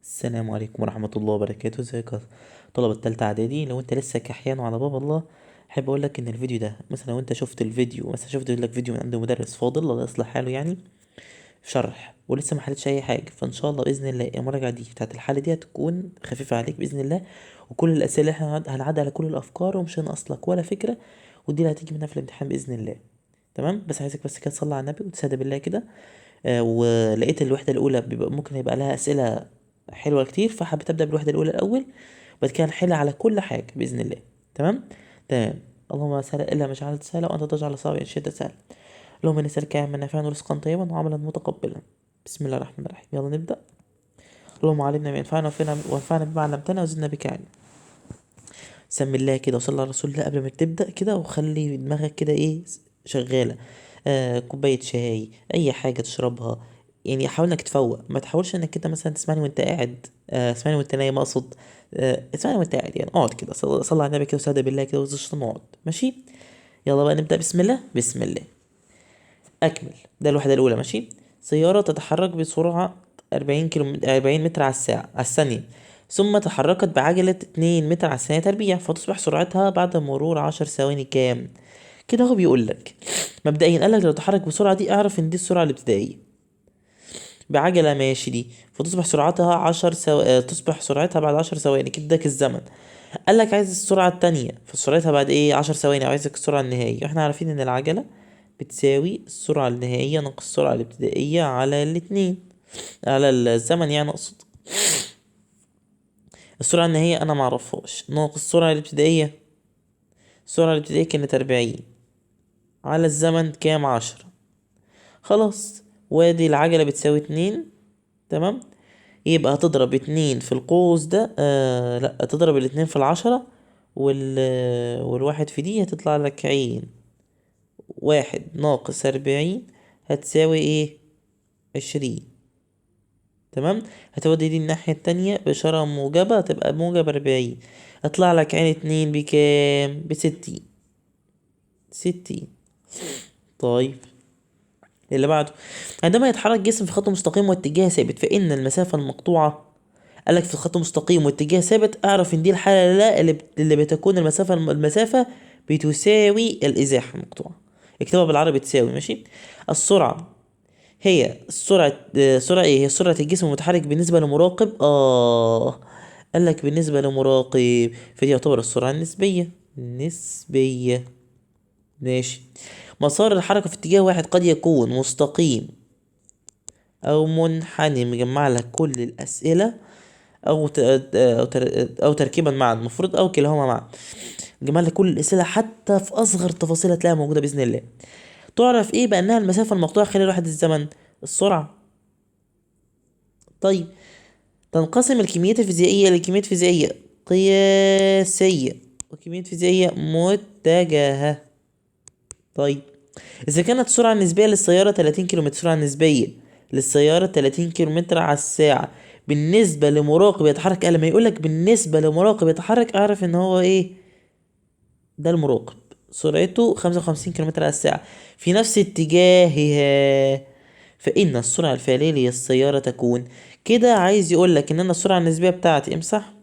السلام عليكم ورحمة الله وبركاته. ازيك يا طلبة تالتة اعدادي؟ لو انت لسه كحيان وعلى باب الله، احب اقول لك ان الفيديو ده مثلا لو انت شفت الفيديو، مثلا شفت لك فيديو من عند مدرس فاضل الله يصلح حاله، يعني شرح ولسه ما حلتش اي حاجة، فان شاء الله باذن الله المراجعة دي بتاعت الحالة دي هتكون خفيفة عليك باذن الله، وكل الاسئلة اللي احنا هنعدي على كل الافكار ومش هنقص لك ولا فكرة، ودي اللي هتيجي منها في الامتحان باذن الله. تمام؟ بس عايزك بس كده تصلي على النبي وتستهدى بالله كده. ولقيت الوحدة الأولى بيبقى ممكن يبقى لها أسئلة حلوة كتير، فحبيت أبدأ بالوحدة الأولى الأول، وبعد كده نحل على كل حاجة بإذن الله. تمام؟ تمام. اللهم سهل إلا ما جعلت سهلا وأنت تجعل الصعب إن شئت سهلا. اللهم نسألك علما نافعا ورزقا طيبا وعملا متقبلا. بسم الله الرحمن الرحيم. يلا نبدأ. اللهم علمنا ما ينفعنا وانفعنا بما علمتنا وزدنا بك علما. سم الله كده وصلى على رسول الله قبل ما تبدأ كده، وخلي دماغك كده إيه شغالة. كوباية شاي، أي حاجة تشربها، حاول إنك تفوق، ما تحاولش إنك كده مثلا تسمعني وأنت قاعد، اسمعني وأنت نايم أقصد، اسمعني وأنت قاعد، اقعد كده، صلي على النبي كده وستهدى بالله كده وزشت اقعد، ماشي؟ يلا بقى نبدأ. بسم الله. بسم الله. أكمل. ده الوحدة الأولى، ماشي؟ سيارة تتحرك بسرعة 40 كيلو، 40 متر على الساعة، على الثانية، ثم تحركت بعجلة 2 متر على الثانية تربيع، فتصبح سرعتها بعد مرور 10 ثواني كام؟ كده هو بيقول لك مبدئيا، قال لك لو تحرك بسرعة دي اعرف ان دي السرعة الابتدائية بعجلة، ماشي، دي فتصبح سرعتها 10 تصبح سرعتها بعد 10 ثواني، كده اداك الزمن. قال لك عايز السرعة التانية، فسرعتها بعد ايه؟ 10 ثواني، عايزك السرعة النهائية. احنا عارفين ان العجلة بتساوي السرعة النهائية ناقص السرعة الابتدائية على الاتنين، على الزمن يعني اقصد. السرعة النهائية انا معرفهاش، ناقص السرعة الابتدائية، السرعة الابتدائية كانت 40 على الزمن كام؟ 10. خلاص، وادي العجلة بتساوي 2، تمام؟ يبقى هتضرب 2 في القوس ده، لا، تضرب الاتنين في العشرة والواحد في دي، هتطلع لك عين 1 ناقص 40 هتساوي ايه؟ 20. تمام؟ هتودي دي الناحية التانية بإشارة موجبة، هتبقى موجب 40، هطلع لك عين 2 بكام؟ بستين. 60. طيب اللي بعده، عندما يتحرك جسم في خط مستقيم واتجاه ثابت فإن المسافة المقطوعة، قال لك في خط مستقيم واتجاه ثابت، اعرف ان دي الحالة لا اللي بتكون المسافة بتساوي الإزاحة المقطوعة، اكتبها بالعربي تساوي، ماشي؟ السرعة هي السرعة، سرعة ايه؟ هي سرعة الجسم المتحرك بالنسبة لمراقب. قال لك بالنسبة لمراقب، فدي يعتبر السرعة النسبية. نسبية، ماشي. مسار الحركة في اتجاه واحد قد يكون مستقيم أو منحني، مجمع لك كل الأسئلة أو تركيبا معا المفروض، أو كلاهما معا، مجمع لك كل الأسئلة حتى في أصغر تفاصيل هتلاقيها موجودة بإذن الله. تعرف إيه بأنها المسافة المقطوعة خلال وحدة الزمن؟ السرعة. طيب تنقسم الكميات الفيزيائية لكميات فيزيائية قياسية وكميات فيزيائية متجهة. طيب إذا كانت السرعة النسبية للسيارة 30 كيلومتر، السرعة النسبية للسيارة 30 كيلومتر على الساعة بالنسبة لمراقب يتحرك، قال لما يقولك بالنسبة لمراقب يتحرك اعرف ان هو ايه؟ ده المراقب سرعته 55 كيلومتر على الساعة في نفس اتجاهها، فإن السرعة الفعلية للسيارة تكون كده. عايز يقولك ان انا السرعة النسبية بتاعتي، امسح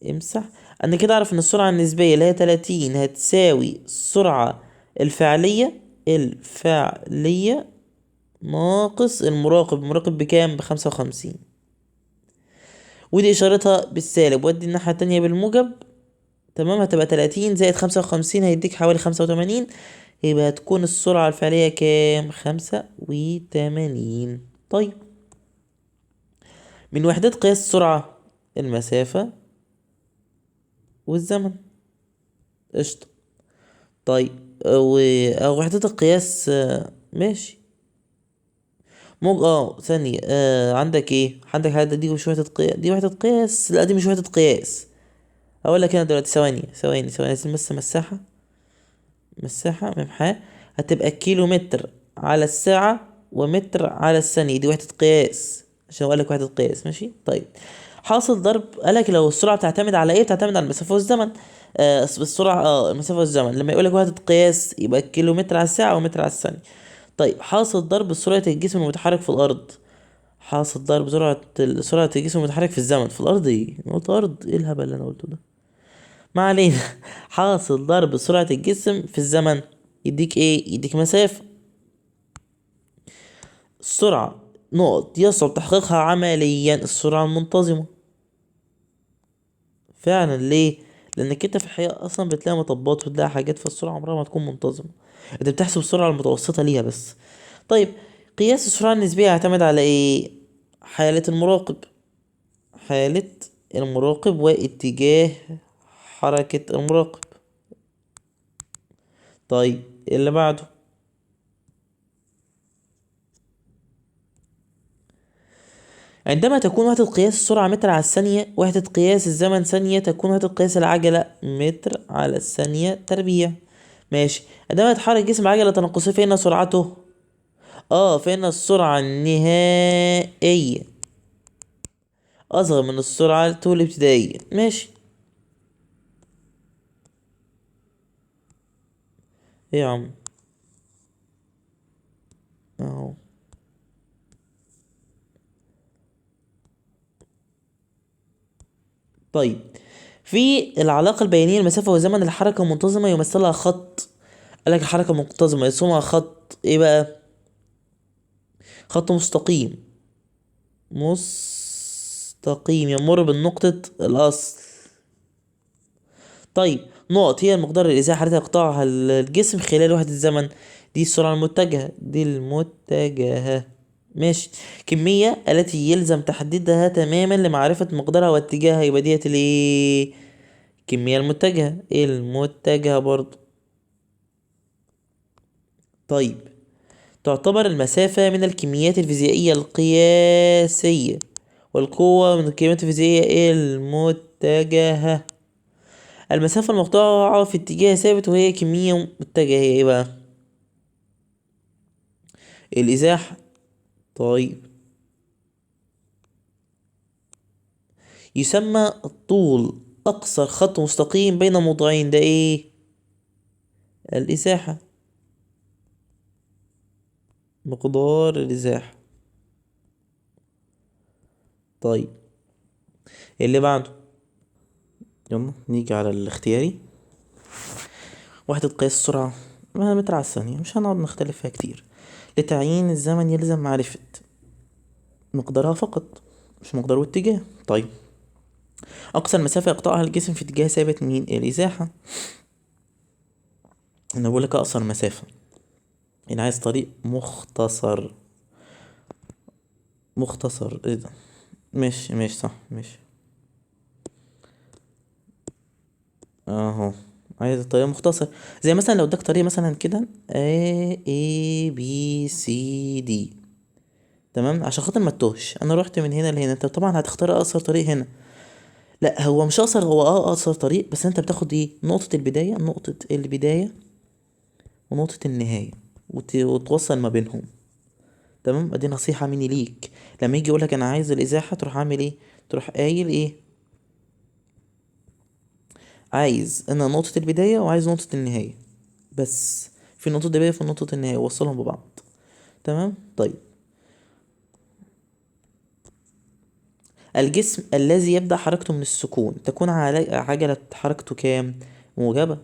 امسح، انا كده اعرف ان السرعة النسبية اللي هي 30 هتساوي السرعة الفعلية ناقص المراقب، المراقب بكام؟ ب55، ودي اشارتها بالسالب، ودي الناحية التانية بالموجب، تمام؟ هتبقى 30 زائد 55 هيديك حوالي 85، يبقى هتكون السرعة الفعلية كام؟ 85. طيب من وحدات قياس السرعة المسافة والزمن، قشطة. طيب، أو وحدات القياس، ماشي. ثانية، عندك إيه؟ عندك حاجة دي مش وحدة قياس، دي وحدة قياس، لا دي مش وحدة قياس. أقول لك أنا دلوقتي، ثواني ثواني ثواني، عايزين بس مساحة، مساحة ممحاة، هتبقى كيلو متر على الساعة ومتر على الثانية، دي وحدة قياس عشان أقول لك وحدة قياس، ماشي؟ طيب حاصل ضرب، قال لك لو السرعة بتعتمد على إيه؟ بتعتمد على المسافة والزمن. السرعة، المسافة والزمن، لما يقول لك وحدة قياس يبقى كيلو متر على الساعة ومتر على الثانية. طيب حاصل ضرب سرعة الجسم المتحرك في الأرض، حاصل ضرب سرعة الجسم المتحرك في الزمن في الأرض. ايه أنا قلت أرض؟ ايه الهبل اللي أنا قلته ده؟ ما علينا. حاصل ضرب سرعة الجسم في الزمن يديك ايه؟ يديك مسافة. السرعة نقط يصعب تحقيقها عمليا، السرعة المنتظمة. فعلا ليه؟ لأنك انت في الحقيقة أصلا بتلاقي مطبات وتلاقي حاجات، فالسرعة عمرها ما تكون منتظمة، انت بتحسب السرعة المتوسطة ليها بس. طيب قياس السرعة النسبية يعتمد على ايه؟ حالة المراقب، حالة المراقب واتجاه حركة المراقب. طيب اللي بعده، عندما تكون وحدة قياس السرعة متر على الثانية، وحدة قياس الزمن ثانية، تكون وحدة قياس العجلة متر على الثانية تربيع. ماشي. عندما يتحرك جسم بعجلة تناقصية فإن سرعته، فإن السرعة النهائية أصغر من السرعة الابتدائية. ماشي. ايه يا عم اهو. طيب في العلاقة البيانية المسافة وزمن الحركة المنتظمة يمثلها خط، قالك الحركة المنتظمة يرسمها خط ايه بقى؟ خط مستقيم، مستقيم يمر بالنقطة الأصل. طيب نقط هي المقدار الإزاحة التي يقطعها الجسم خلال وحدة الزمن، دي السرعة المتجهة، دي المتجهة. ماشي. كمية التي يلزم تحديدها تماما لمعرفة مقدارها واتجاهها، يبقى ديت الايه؟ الكمية المتجهة، المتجهة برضو. طيب تعتبر المسافة من الكميات الفيزيائية القياسية والقوة من الكميات الفيزيائية المتجهة. المسافة المقطوعة في اتجاه ثابت وهي كمية متجهة، ايه بقى؟ الإزاحة. طيب يسمى الطول أقصر خط مستقيم بين موضعين، ده ايه؟ الإزاحة، مقدار الإزاحة. طيب اللي بعده، يلا نيجي على الاختياري. وحدة قياس السرعة متر على الثانية، مش هنقعد نختلف فيها كتير. لتعيين الزمن يلزم معرفة مقدارها فقط، مش مقدار واتجاه. طيب أقصى المسافة يقطعها الجسم في اتجاه ثابت مين؟ الإزاحة. أنا بقول لك أقصر مسافة، أنا عايز طريق مختصر، مختصر إيه ده؟ ماشي ماشي صح ماشي أهو، عايز طريق مختصر. زي مثلا لو اداك طريق مثلا كده A A B C D، تمام، عشان خاطر ما تتوهش انا روحت من هنا لهنا، انت طبعا هتختار اقصر طريق هنا. لا هو مش اقصر، هو اقصر طريق، بس انت بتاخد ايه؟ نقطة البداية، نقطة البداية ونقطة النهاية وتوصل ما بينهم. تمام. ادي نصيحة مني ليك، لما يجي يقولك انا عايز الازاحة تروح عامل ايه؟ تروح قايل ايه؟ عايز انا نقطة البداية وعايز نقطة النهاية، بس في نقطة البداية وفي نقطة النهاية وصلهم ببعض. تمام. طيب الجسم الذي يبدأ حركته من السكون تكون عجلة حركته كام؟ موجبة.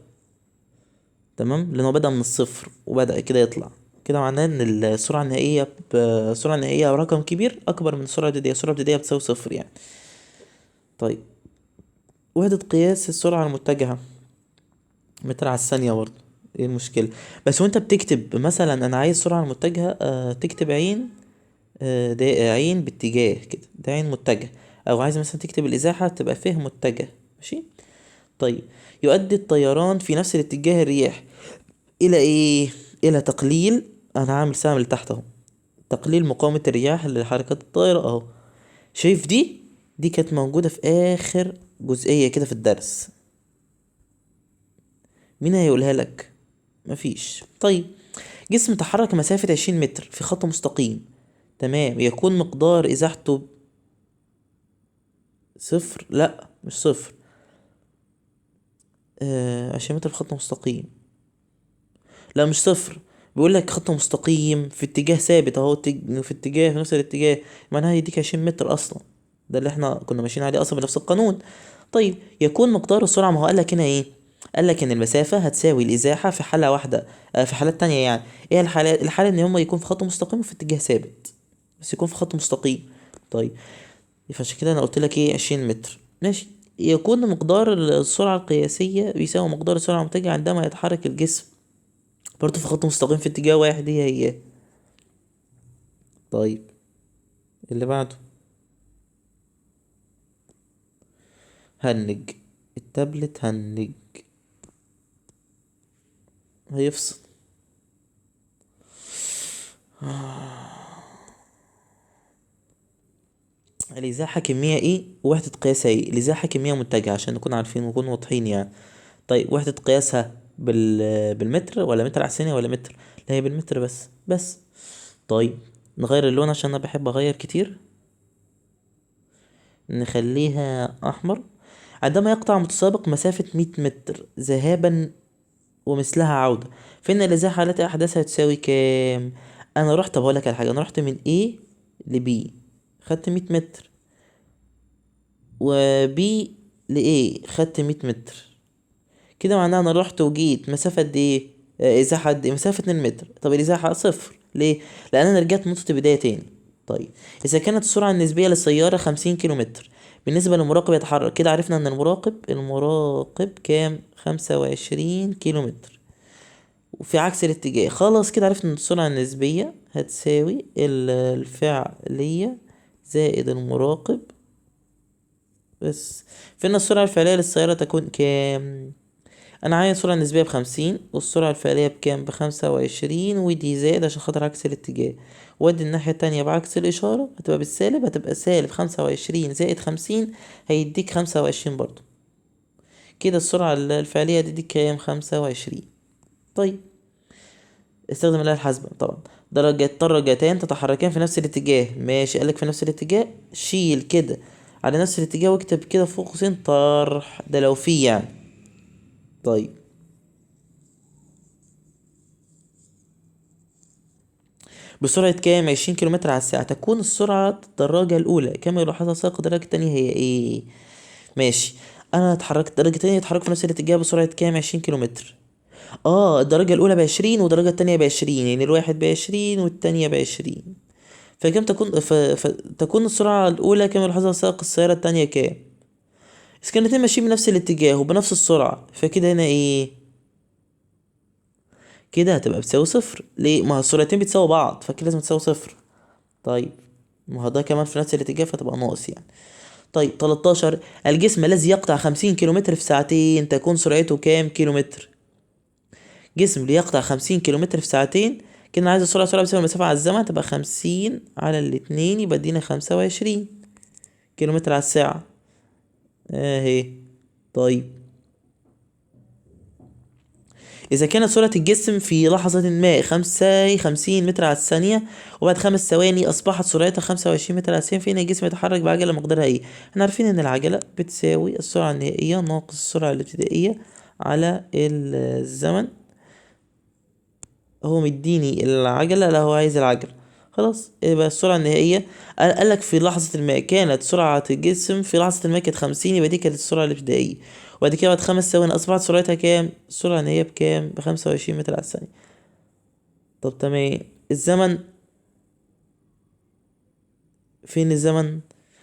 تمام، لأنه بدأ من الصفر وبدأ كده يطلع كده، معناه إن السرعة النهائية السرعة النهائية رقم كبير أكبر من السرعة الابتدائية، السرعة الابتدائية بتساوي صفر يعني. طيب وحدة قياس السرعة المتجهة متر على الثانية برضه، ايه المشكلة؟ بس وانت بتكتب مثلا انا عايز سرعة المتجهة، تكتب عين، ده عين باتجاه كده، ده عين متجه، او عايز مثلا تكتب الازاحة تبقى فيه متجه. ماشي. طيب يؤدي الطيران في نفس الاتجاه الرياح الى ايه؟ الى تقليل، انا عامل سهم لتحت اهو، تقليل مقاومة الرياح لحركات الطائرة اهو. شايف دي؟ دي كانت موجودة في اخر جزئية كده في الدرس، مين هيقولها لك؟ مفيش. طيب جسم تحرك مسافة 20 متر في خط مستقيم، تمام، يكون مقدار ازاحته صفر، لا مش صفر، 20 متر في خط مستقيم، لا مش صفر، بيقول لك خط مستقيم في اتجاه ثابت اهو، في اتجاه، في نفس الاتجاه، معناها يديك 20 متر اصلا، ده اللي احنا كنا ماشيين عليه اصلا بنفس القانون. طيب يكون مقدار السرعة، ما هو قال لك هنا ايه؟ قال لك ان المسافة هتساوي الازاحة في حالة واحدة، في حالات تانية يعني. ايه الحالات؟ الحالة ان هما يكون في خط مستقيم وفي اتجاه ثابت، بس يكون في خط مستقيم. طيب فعشان كده انا قلت لك ايه؟ 20 متر. ماشي. يكون مقدار السرعة القياسية بيساوي مقدار السرعة المتجهة عندما يتحرك الجسم برضه في خط مستقيم في اتجاه واحد، هي هي. طيب اللي بعده، هنج التابلت، هنج هيفصل. الإزاحة كمية ايه؟ وحدة قياسها ايه؟ الإزاحة كمية متجهة عشان نكون عارفين ونكون واضحين يعني. طيب وحدة قياسها بالمتر ولا متر على الثانية ولا متر؟ لا هي بالمتر بس. طيب نغير اللون عشان انا بحب اغير كتير، نخليها احمر. عندما يقطع متسابق مسافة 100 متر ذهابا ومثلها عودة، فإن الإزاحة التي أحدثها تساوي كام؟ أنا رحت، طب هقول لك على حاجة، أنا رحت من A ل B خدت 100 متر، و B ل A خدت 100 متر، كده معناها أنا رحت وجيت مسافة قد إيه؟ إزاحة قد إيه؟ مسافة 2 متر. طب الإزاحة صفر، ليه؟ لأن أنا رجعت نقطة البداية تاني. طيب إذا كانت السرعة النسبية للسيارة 50 كيلو متر بالنسبة للمراقب يتحرك، كده عرفنا إن المراقب كام؟ 25 كيلو متر وفي عكس الاتجاه. خلاص كده عرفنا إن السرعة النسبية هتساوي الفعلية زائد المراقب بس. فإن السرعة الفعلية للسيارة تكون كام؟ أنا عايز السرعة النسبية ب50 والسرعة الفعلية بكام؟ ب25، ودي زائد عشان خاطر عكس الاتجاه، وادي الناحية التانية بعكس الإشارة هتبقى بالسالب، هتبقى سالب 25 زائد 50 هيديك 25 برضو. كده السرعة الفعلية هتديك كام؟ 25. طيب استخدم الآلة الحاسبة طبعا. درجتان تتحركان في نفس الاتجاه، ماشي، قالك في نفس الاتجاه، شيل كده على نفس الاتجاه واكتب كده فوق قوسين طرح، ده لو في يعني. طيب بسرعة كام؟ 20 كيلومتر على الساعة. تكون السرعة الدراجة الأولى كما يلاحظها سائق الدراجة التانية هي إيه؟ ماشي، أنا اتحركت درجة تانية اتحركت في نفس الاتجاه بسرعة كام؟ 20 كيلومتر. الدرجة الأولى ب20 والدرجة التانية ب20، يعني الواحد ب20 والتانية ب20، فكم تكون فتكون السرعة الأولى كما يلاحظها سائق السيارة التانية كام؟ إذا كانوا الاتنين ماشيين بنفس الاتجاه وبنفس السرعة، فكده هنا إيه؟ كده هتبقى بتساوي صفر. ليه؟ ما هو السرعتين بتساوي بعض، فكده لازم تساوي صفر. طيب ما هو ده كمان في نفس الاتجاه فتبقى ناقص يعني. طيب 13، الجسم الذي يقطع 50 كيلومتر في ساعتين تكون سرعته كام كيلومتر؟ جسم ليقطع 50 كيلومتر في ساعتين، كده أنا عايز السرعة، سرعة بتساوي المسافة على الزمن، تبقى 50 على الاتنين يبقى ادينا 25 كيلومتر على الساعة اهي. طيب إذا كانت سرعة الجسم في لحظة ما 50 متر على الثانية، وبعد 5 ثواني أصبحت سرعتها 25 متر على الثانية، فإن الجسم يتحرك بعجلة مقدارها إيه؟ إحنا عارفين إن العجلة بتساوي السرعة النهائية ناقص السرعة الابتدائية على الزمن. هو مديني العجلة، لا هو عايز العجلة، خلاص يبقى السرعة النهائية. قال لك في لحظة ما كانت سرعة الجسم في لحظة ما كانت 50، يبقى دي كانت السرعة الابتدائية، وبعد كده بعد 5 ثواني أصبحت سرعتها كام؟ السرعة النهائية بكام؟ ب25 متر على الثانية. طب تمام، الزمن فين؟ الزمن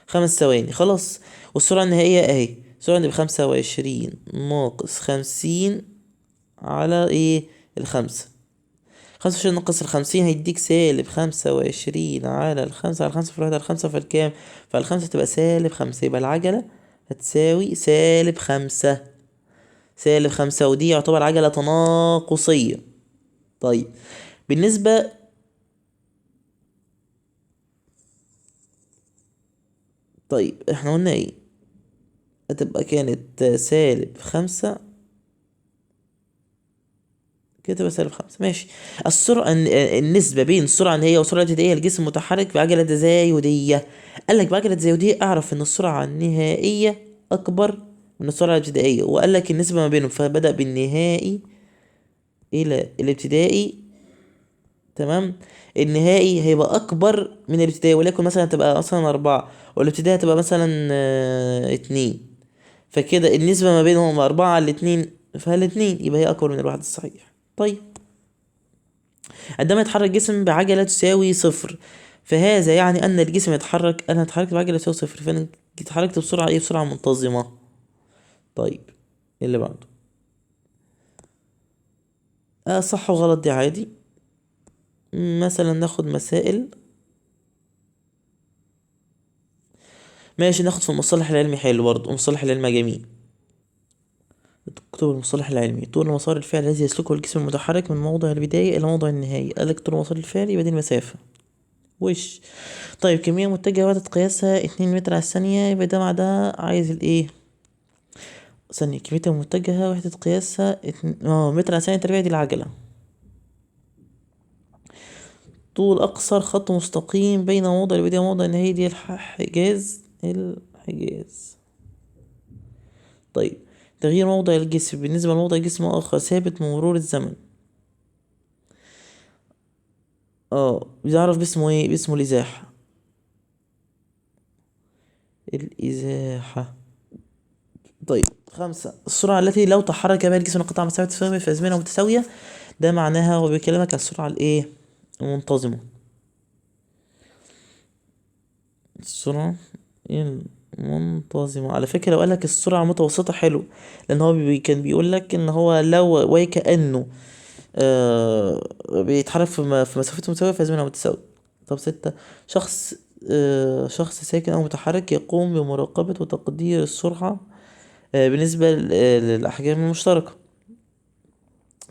5 ثواني، خلاص. والسرعة النهائية أهي، السرعة النهائية ب25 ناقص 50 على إيه؟ الخمسة. 25 ناقص ال50 هيديك سالب 25 على الخمسة على الخمسة في الواحد على الخمسة، فالكام؟ فالخمسة تبقى سالب 5، يبقى العجلة هتساوي سالب 5، سالب 5، ودي يعتبر عجلة تناقصية. طيب بالنسبة طيب احنا قلنا ايه؟ هتبقى كانت سالب 5 كده، تبقى سالب 5. ماشي. السرعة النسبة بين السرعة النهائية والسرعة الابتدائية للجسم المتحرك بعجلة تزايدية. قال لك بعجلة تزايدية اعرف ان السرعة النهائية اكبر من السرعة الابتدائية، وقال لك النسبة ما بينهم، فبدأ بالنهائي الى الابتدائي تمام، النهائي هيبقى اكبر من الابتدائي، وليكن مثلا هتبقى مثلا 4 والابتدائي هتبقى مثلا 2، فكده النسبة ما بينهم 4 على 2، فالاتنين يبقى هي أكبر من الواحد الصحيح. طيب عندما يتحرك جسم بعجلة تساوي 0، فهذا يعني أن الجسم يتحرك، أنا اتحركت بعجلة تساوي 0، فأنا اتحركت بسرعة إيه؟ بسرعة منتظمة. طيب اللي بعده صح وغلط دي عادي. مثلا ناخد مسائل، ماشي، ناخد في المصطلح العلمي، حلو برضه المصطلح العلمي جميل. اكتب المصطلح العلمي: طول مسار الفعل الذي يسلكه الجسم المتحرك من موضع البداية إلى موضع النهاية. قالك طول مسار الفعل يبقى دي المسافة وش. طيب كمية متجهة وحدة قياسها 2 متر على الثانية، يبقى ده مع ده عايز الإيه؟ ثانية، كمية المتجهة وحدة قياسها متر على الثانية تربيع، دي العجلة. طول أقصر خط مستقيم بين موضع البداية وموضع النهاية، دي الحجاز، الحجاز. طيب تغيير موضع الجسم بالنسبة لموضع جسم آخر ثابت بمرور الزمن، بيعرف باسمه ايه؟ باسمه الإزاحة. الإزاحة. طيب 5، السرعة التي لو تحرك بها الجسم لقطع مسافة تساوي في أزمنة متساوية، ده معناها هو بيكلمك على السرعة الايه؟ المنتظمة. السرعة المنتظمة. على فكرة لو قالك السرعة المتوسطة حلو، لأن هو كان بيقول لك إن هو لو وكأنه، بيتحرك في مسافته متساوية في أزمنة متساوية. طب 6، شخص ساكن أو متحرك يقوم بمراقبة وتقدير السرعة، بالنسبة للأحجام المشتركة.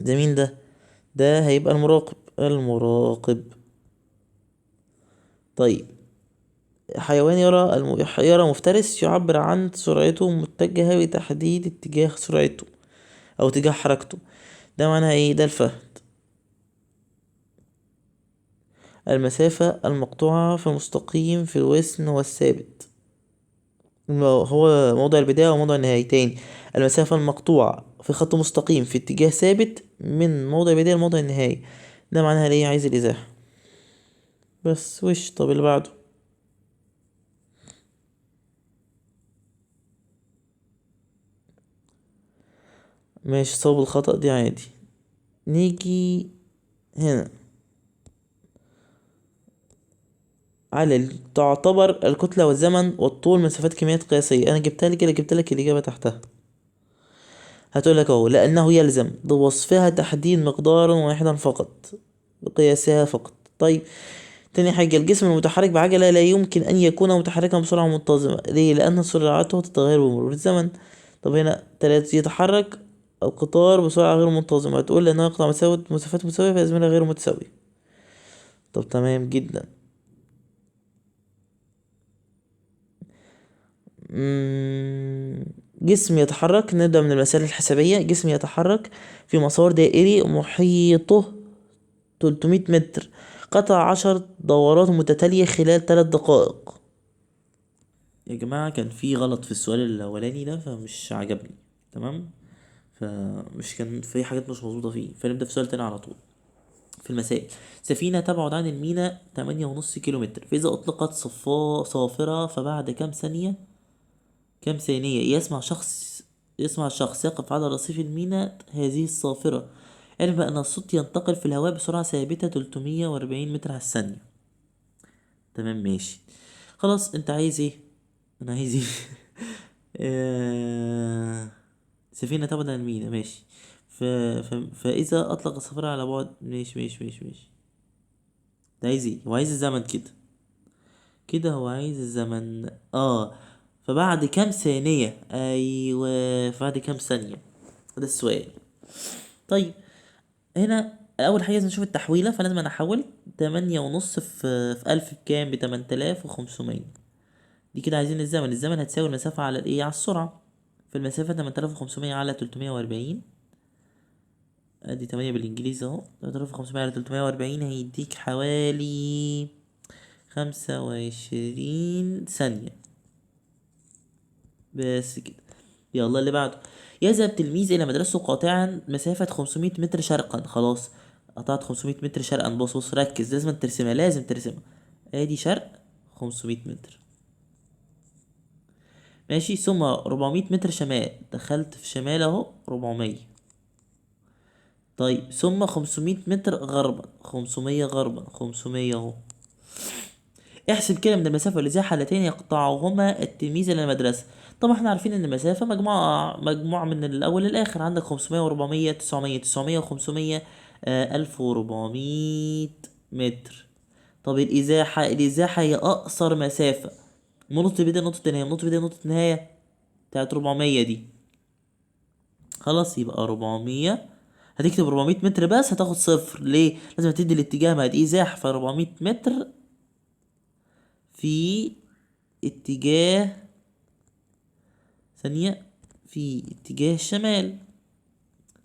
ده مين ده؟ ده هيبقى المراقب. المراقب. طيب حيوان يرى مفترس يعبر عن سرعته متجهة بتحديد اتجاه سرعته أو اتجاه حركته، ده معناها إيه؟ ده الفهد. المسافة المقطوعة في مستقيم في الوزن والثابت، هو موضع البداية وموضع النهاية. تاني، المسافة المقطوعة في خط مستقيم في اتجاه ثابت من موضع البداية لموضع النهاية، ده معناها ليه؟ عايز الإزاحة بس وش. طب اللي بعده ماشي، صوب الخطأ دي عادي. نيجي هنا على تعتبر الكتلة والزمن والطول مسافات كميات قياسية. أنا جبتها لك كده، جبت لك الإجابة تحتها، هتقول لك أهو لأنه يلزم بوصفها تحديد مقدارا واحدا فقط بقياسها فقط. طيب تاني حاجة، الجسم المتحرك بعجلة لا يمكن أن يكون متحركا بسرعة منتظمة، ليه؟ لأن سرعته تتغير بمرور الزمن. طب هنا 3، يتحرك القطار بسرعة غير منتظمة، هتقول لأنه يقطع مسافات متساوية في أزمنة غير متساوية. طب تمام جدا. جسم يتحرك، نبدأ من المسائل الحسابية. جسم يتحرك في مسار دائري محيطه 300 متر، قطع 10 دورات متتالية خلال 3 دقائق. يا جماعة كان في غلط في السؤال الأولاني ده فمش عجبني، تمام؟ فمش كان في حاجات مش مظبوطة فيه، فنبدأ في سؤال تاني على طول. في المسائل، سفينة تبعد عن الميناء تمانية ونص كيلو متر، فإذا أطلقت صافرة فبعد كم ثانية، كم ثانية يسمع شخص يقف على رصيف الميناء هذه الصافرة؟ علم أن الصوت ينتقل في الهواء بسرعة ثابتة 340 متر على الثانية. تمام ماشي خلاص. أنت عايز إيه؟ أنا عايز إيه؟ سفينة تبعد عن الميناء، ماشي. فإذا أطلق الصافرة على بعد، ماشي ماشي ماشي ماشي. ده عايز إيه؟ هو عايز الزمن كده كده، هو عايز الزمن. فبعد كام ثانية؟ أيوة فبعد كام ثانية، ده السؤال. طيب هنا أول حاجة لازم نشوف التحويلة، فلازم أنا أحول تمانية ونص في 1000 بكام؟ بتمن تلاف وخمسمية. دي كده عايزين الزمن، الزمن هتساوي المسافة على الإيه؟ على السرعة. فالمسافة 8500 على 340، ادي 8 بالانجليزي اهو، 8500 على 340 هيديك حوالي 25 ثانية بس كده. يلا اللي بعده، يذهب تلميذ إلى مدرسته قاطعا مسافة 500 متر شرقا. خلاص قطعت 500 متر شرقا. بص بص ركز، لازم ترسمها، لازم ترسمها. ادي شرق 500 متر، ماشي. ثم 400 متر شمال، دخلت في شمال اهو 400. طيب ثم 500 متر غربا، 500 غربا، 500 اهو. احسب كده من المسافة والإزاحة اللتين يقطعهما التلميذ إلى المدرسة. طبعا احنا عارفين إن المسافة مجموعة من الأول للآخر، عندك 500 و400 900، 900 و500، 1400 متر. طب الإزاحة، الإزاحة هي أقصر مسافة من نقطة البداية لنقطة النهاية، من نقطة البداية لنقطة النهاية بتاعت 400 دي. خلاص يبقى 400، هتكتب 400 متر بس هتاخد صفر. ليه؟ لازم تدي الاتجاه، ما دي إزاحة، ف 400 متر في اتجاه ثانية، في اتجاه الشمال.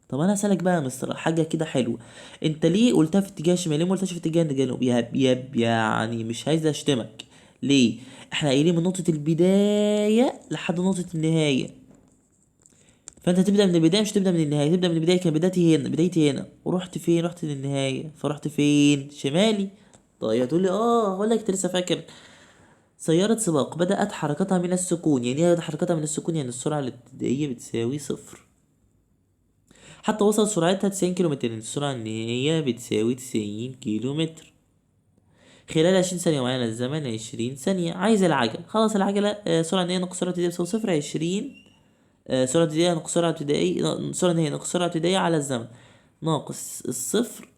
طب انا هسألك بقى يا مستر حاجة كده حلوة، انت ليه قلتها في اتجاه الشمال؟ ليه ما قلتهاش في اتجاه الجنوب؟ يعني مش عايز اشتمك. ليه؟ احنا قايلين من نقطة البداية لحد نقطة النهاية، فانت تبدأ من البداية مش تبدأ من النهاية. تبدأ من البداية، كان بدايتي هنا، بدايتي هنا، ورحت فين؟ رحت للنهاية، فرحت فين؟ شمالي. طيب هتقول لي هقول لك انت لسه فاكر سيارة سباق بدأت حركتها من السكون. يعني ايه حركتها من السكون؟ يعني السرعة الابتدائية بتساوي صفر حتى وصل سرعتها 90 كيلو متر، يعني السرعة النهائية بتساوي 90 كيلو متر خلال 20 ثانية، ومعانا الزمن 20 ثانية. عايز العجل، خلاص العجلة، سرعة النهائية ناقص سرعة ابتدائية بتساوي صفر، 20، سرعة ابتدائية ناقص سرعة ابتدائية، سرعة نهائية ناقص سرعة ابتدائية على الزمن، ناقص الصفر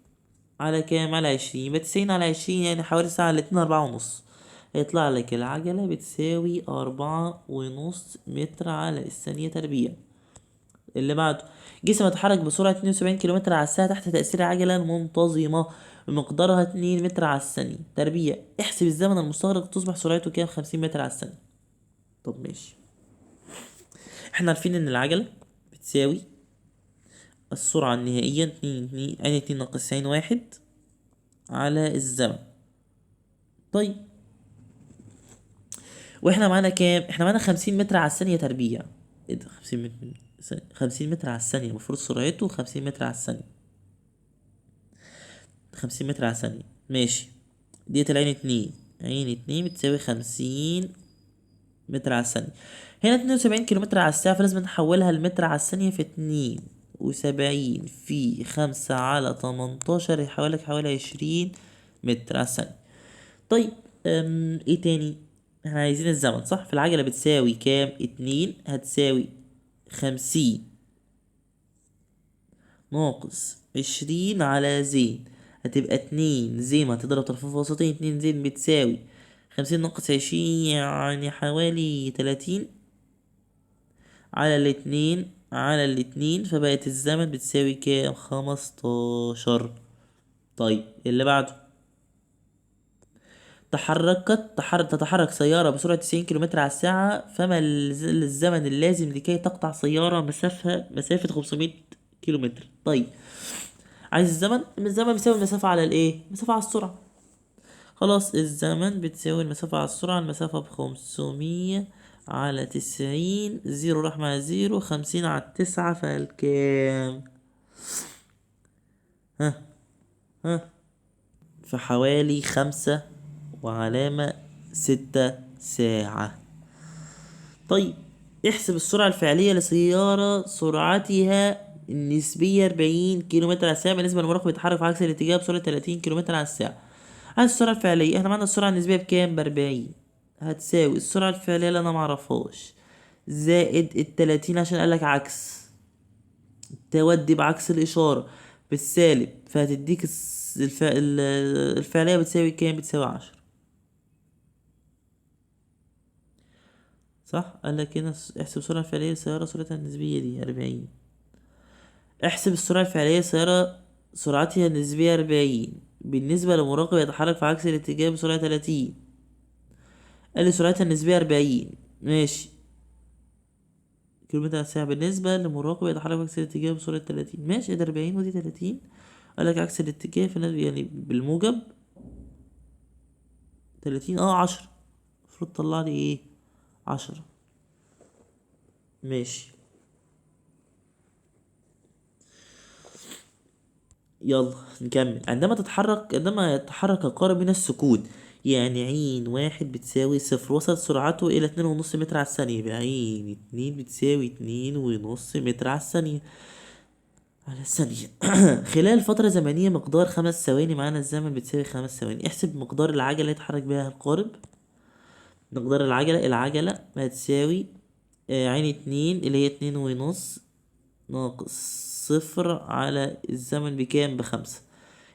على كام؟ على 20، يبقى 90 على 20 يعني حوالي ساعة الاتنين أربعة ونص. هيطلع لك العجلة بتساوي 4.5 متر على الثانية تربيع. اللي بعده، جسم يتحرك بسرعة 72 كيلومتر على الساعة تحت تأثير عجلة منتظمة بمقدارها 2 متر على الثانية تربيع. احسب الزمن المستغرق تصبح سرعته كام؟ 50 متر على الثانية. طب ماشي، احنا عارفين ان العجلة بتساوي السرعة النهائية اتنين اتنين عين اتنين ناقص عين واحد على الزمن. طيب واحنا معانا كام؟ احنا معانا 50 متر على الثانية تربيع. ايه ده؟ 50 متر، 50 متر على الثانية، المفروض سرعته 50 متر على الثانية، 50 متر على الثانية. ماشي، ديت العين اتنين، عين اتنين بتساوي 50 متر على الثانية. هنا 72 كيلو متر على الساعة، فلازم نحولها لمتر على الثانية في 72 في 5 على 18، يحولك حوالي 20 متر على الثانية. طيب ايه تاني؟ احنا عايزين الزمن صح؟ في العجلة بتساوي كام؟ 2 هتساوي 50 ناقص 20 على زين، هتبقى 2 زين، ما هتضرب طرفين في وسطين، 2 زين بتساوي 50 ناقص 20 يعني حوالي 30 على الاتنين على الاتنين، فبقت الزمن بتساوي كام؟ 15. طيب اللي بعده، تتحرك سيارة بسرعة 90 كيلومتر على الساعة، فما الزمن اللازم لكي تقطع سيارة مسافة 500 كيلومتر؟ طيب عايز الزمن، الزمن بيساوي المسافة على الايه؟ المسافة على السرعة. خلاص الزمن بتساوي المسافة على السرعة، المسافة بخمسمية على 90، zero راح مع zero، 50 على 9، فالكام؟ ها ها فحوالي 5.6 ساعة. طيب احسب السرعة الفعلية لسيارة سرعتها النسبية 40 كيلومتر على الساعة بالنسبة للمراقب يتحرك في عكس الاتجاه بسرعة 30 كيلومتر على الساعة. عايز السرعة الفعلية، احنا معانا السرعة النسبية بكام؟ ب40، هتساوي السرعة الفعلية اللي انا معرفهاش زائد التلاتين عشان قالك عكس، تودي بعكس الإشارة بالسالب، فهتديك الفعلية بتساوي كام؟ بتساوي 10. صح؟ قالك هنا احسب السرعة الفعلية للسيارة سرعتها النسبية دي 40. احسب السرعة الفعلية للسيارة سرعتها النسبية 40 بالنسبة لمراقب يتحرك في عكس الاتجاه بسرعة 30. قال لي سرعتها النسبية 40، ماشي، كيلومتر على الساعة بالنسبة لمراقب يتحرك في عكس الاتجاه بسرعة 30، ماشي، ده 40 ودي 30. قال لك عكس الاتجاه في النسبة يعني بالموجب 30، 10، المفروض تطلع لي ايه؟ 10. ماشي. يلا نكمل. عندما يتحرك القارب من السكون، يعني عين واحد بتساوي صفر، وصلت سرعته إلى 2.5 متر على الثانية، يبقى عين اتنين بتساوي 2.5 متر على الثانية، على الثانية. خلال فترة زمنية مقدار 5 ثواني، معانا الزمن بتساوي 5 ثواني. احسب مقدار العجلة اللي يتحرك بها القارب. مقدار العجلة هتساوي عين اتنين اللي هي 2.5 ناقص 0 على الزمن بكام؟ ب5،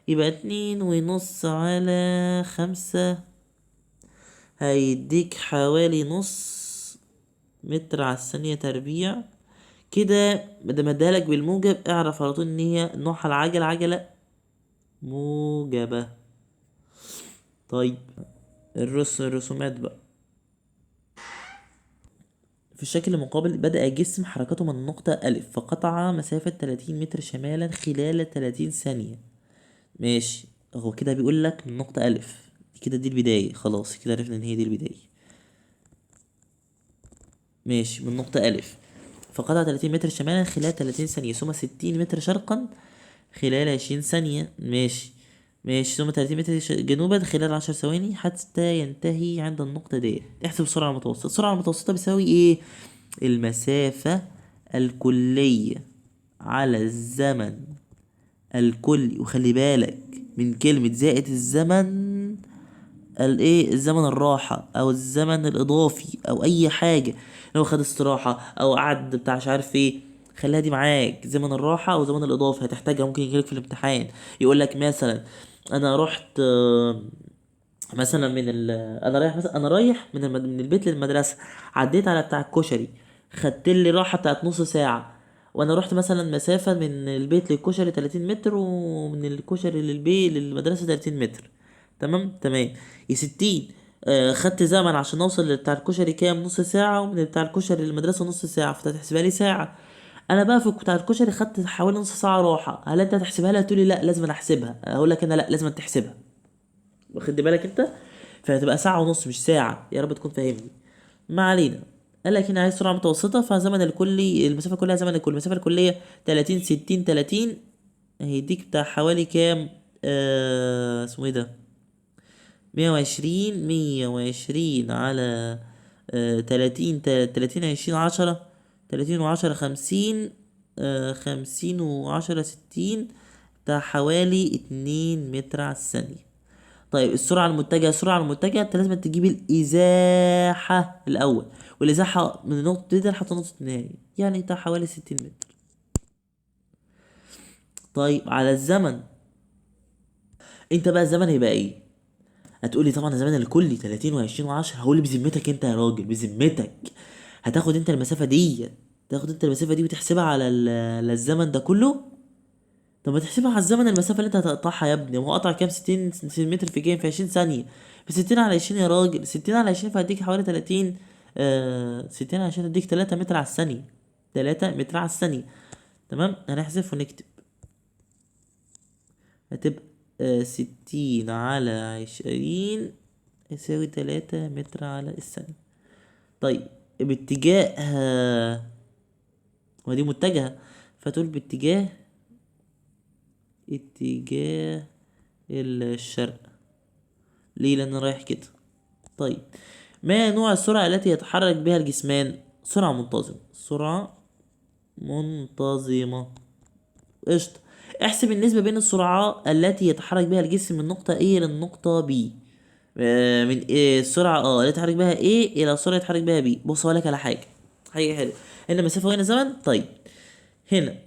يبقى 2.5 على 5 هيديك حوالي نص متر على الثانية تربيع. كده مادام اديها لك بالموجب اعرف على طول ان هي نوعها العجلة عجلة موجبة. طيب الرسومات بقى. في الشكل المقابل بدأ جسم حركته من النقطة ألف فقطع مسافة 30 متر شمالا خلال 30 ثانية. ماشي، هو كده بيقول لك من نقطة ألف كده دي البداية، خلاص كده عرفنا إن هي دي البداية. ماشي، من نقطة ألف فقطع 30 متر شمالا خلال 30 ثانية، ثم 60 متر شرقا خلال 20 ثانية. ماشي ماشي، ثم 30 متر جنوبا خلال 10 ثواني حتى ينتهي عند النقطة دي. احسب السرعة المتوسطة. السرعة المتوسطة بتساوي ايه؟ المسافة الكلية على الزمن الكلي، وخلي بالك من كلمة زائد الزمن الايه، الزمن الراحة او الزمن الاضافي او اي حاجة، لو خد استراحة او قعد بتاع مش عارف ايه، خليها دي معاك، زمن الراحة او زمن الاضافي هتحتاجها، ممكن يجيلك في الامتحان يقول لك مثلا انا رحت، مثلا من ال، انا رايح مثلا، انا رايح من من البيت للمدرسة، عديت على بتاع الكشري، خدت لي راحة بتاعت نص ساعة، وانا رحت مثلا مسافة من البيت للكشري 30 متر، ومن الكشري للبيت للمدرسة 30 متر. تمام تمام يا 60. خدت زمن عشان اوصل لبتاع الكشري كام؟ نص ساعة، ومن بتاع الكشري للمدرسة نص ساعة، فتحسبها لي ساعة. انا بقى في بتاع الكشري خدت حوالي نص ساعة راحة، هل انت هتحسبها لي؟ هتقولي لا لازم انا احسبها، اقول لك انا لا لازم تحسبها، واخد بالك انت؟ فهتبقى ساعة ونص مش ساعة. يا رب تكون فاهمني. ما علينا. قال لك هنا عايز سرعة متوسطة، فزمن الكلي المسافة كلها زمن الكلي، المسافة الكلية 30 60 30، هيديك بتاع حوالي كام؟ اسمه ايه ده؟ 120، 120 على، 30، 30 20 10، 30 و10 50، 50 و10 60، بتاع حوالي 2 متر على الثانية. طيب السرعة المتجهة، السرعة المتجهة انت لازم تجيب الإزاحة الأول، والإزاحة من نقطة بداية لحد نقطة النهاية، يعني بتاع حوالي 60 متر. طيب على الزمن، انت بقى الزمن هيبقى ايه؟ هتقولي طبعا الزمن الكلي تلاتين وعشرين وعشرة. هقول بذمتك انت يا راجل، بذمتك هتاخد انت المسافة دي، تاخد انت المسافة دي وتحسبها على الزمن ده كله؟ طب ما تحسبها على الزمن المسافة اللي انت هتقطعها يا ابني، ما هو قطع كام؟ 60 سنتيمتر في كام؟ في 20 ثانية، في 60 على 20 يا راجل، 60 على 20 فهديك حوالي 30، 60 على 20 هديك 3 متر على الثانية، 3 متر على الثانية. تمام، هنحذف ونكتب، هتبقى 60 على 20 يساوي 3 متر على الثانية. طيب باتجاه، ودي متجهة، فتقول باتجاه اتجاه الشرق. ليه؟ لأن رايح كده. طيب ما نوع السرعة التي يتحرك بها الجسمان؟ سرعة منتظمة، سرعة منتظمة. قشطة. احسب النسبة بين السرعة التي يتحرك بها الجسم من نقطة A للنقطة B. من A السرعة، اللي يتحرك بها A إلى السرعة اللي يتحرك بها B. بص هقول لك على حاجة، حاجة حلوة. هنا مسافة وهنا زمن. طيب هنا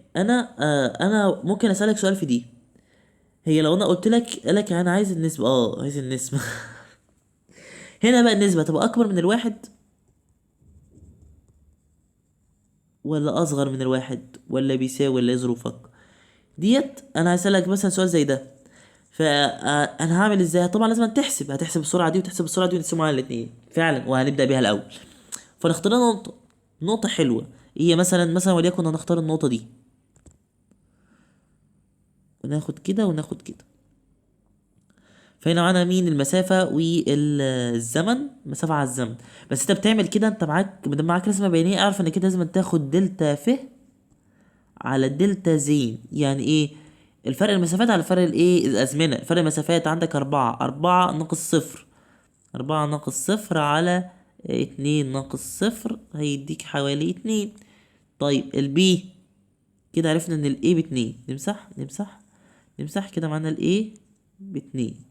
أنا ممكن أسألك سؤال في دي. هي لو أنا قلت لك، قال لك أنا عايز النسبة، عايز النسبة. هنا بقى النسبة تبقى أكبر من الواحد ولا أصغر من الواحد ولا بيساوي ولا إيه ظروفك؟ ديت أنا هسألك مثلا سؤال زي ده، فأنا هعمل إزاي؟ طبعا لازم تحسب، هتحسب السرعة دي وتحسب السرعة دي ونقسمهم على الاتنين فعلا، وهنبدأ بيها الأول. فنختار لنا نقطة، نقطة حلوة هي مثلا وليكن هنختار النقطة دي، وناخد كده وناخد كده. فهنا معانا مين؟ المسافة والزمن، مسافة على الزمن. بس انت بتعمل كده، انت معاك، ما دام معاك رسمة بيانية اعرف ان كده لازم تاخد دلتا ف على دلتا زين. يعني ايه؟ الفرق المسافات على فرق الايه؟ الازمنة. فرق المسافات عندك 4، 4 ناقص 0، 4 ناقص 0 على 2 ناقص 0 هيديك حوالي 2. طيب ال B كده عرفنا ان ال A باتنين، نمسح نمسح نمسح كده، معانا ال A باتنين.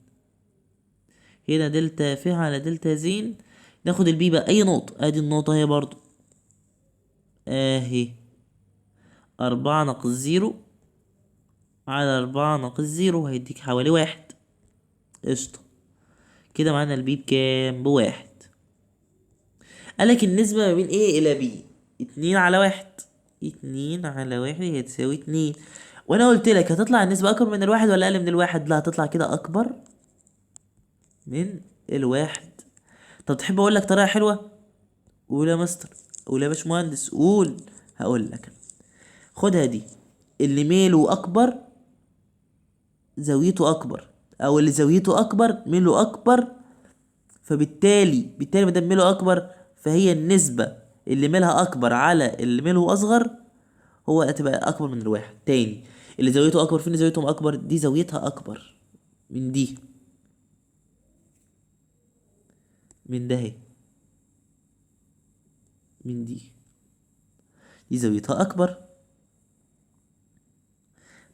هنا دلتا ف على دلتا زين. ناخد ال B بقى اي نقطة، ادي النقطة اهي برضو اهي، 4 ناقص 0 على 4 ناقص 0 هيديك حوالي 1. قشطة. كده معانا ال B بكام؟ ب1. قالك النسبة ما بين A إلى B 2 على 1، 2 على 1 هي تساوي 2. وأنا قلت لك هتطلع النسبة أكبر من الواحد ولا أقل من الواحد؟ لا، هتطلع كده أكبر من الواحد. طب تحب أقول لك طريقة حلوة؟ قول يا مستر، قول يا باشمهندس، قول. هقول لك خدها دي، اللي ميله أكبر زاويته أكبر، أو اللي زاويته أكبر ميله أكبر، فبالتالي ما دام ميله أكبر فهي النسبة اللي ميلها أكبر على اللي ميله أصغر هو هتبقى أكبر من الواحد. تاني، اللي زاويته أكبر، فين زاويتهم أكبر؟ دي زاويتها أكبر من دي، من ده اهي، من دي، دي زاويتها أكبر.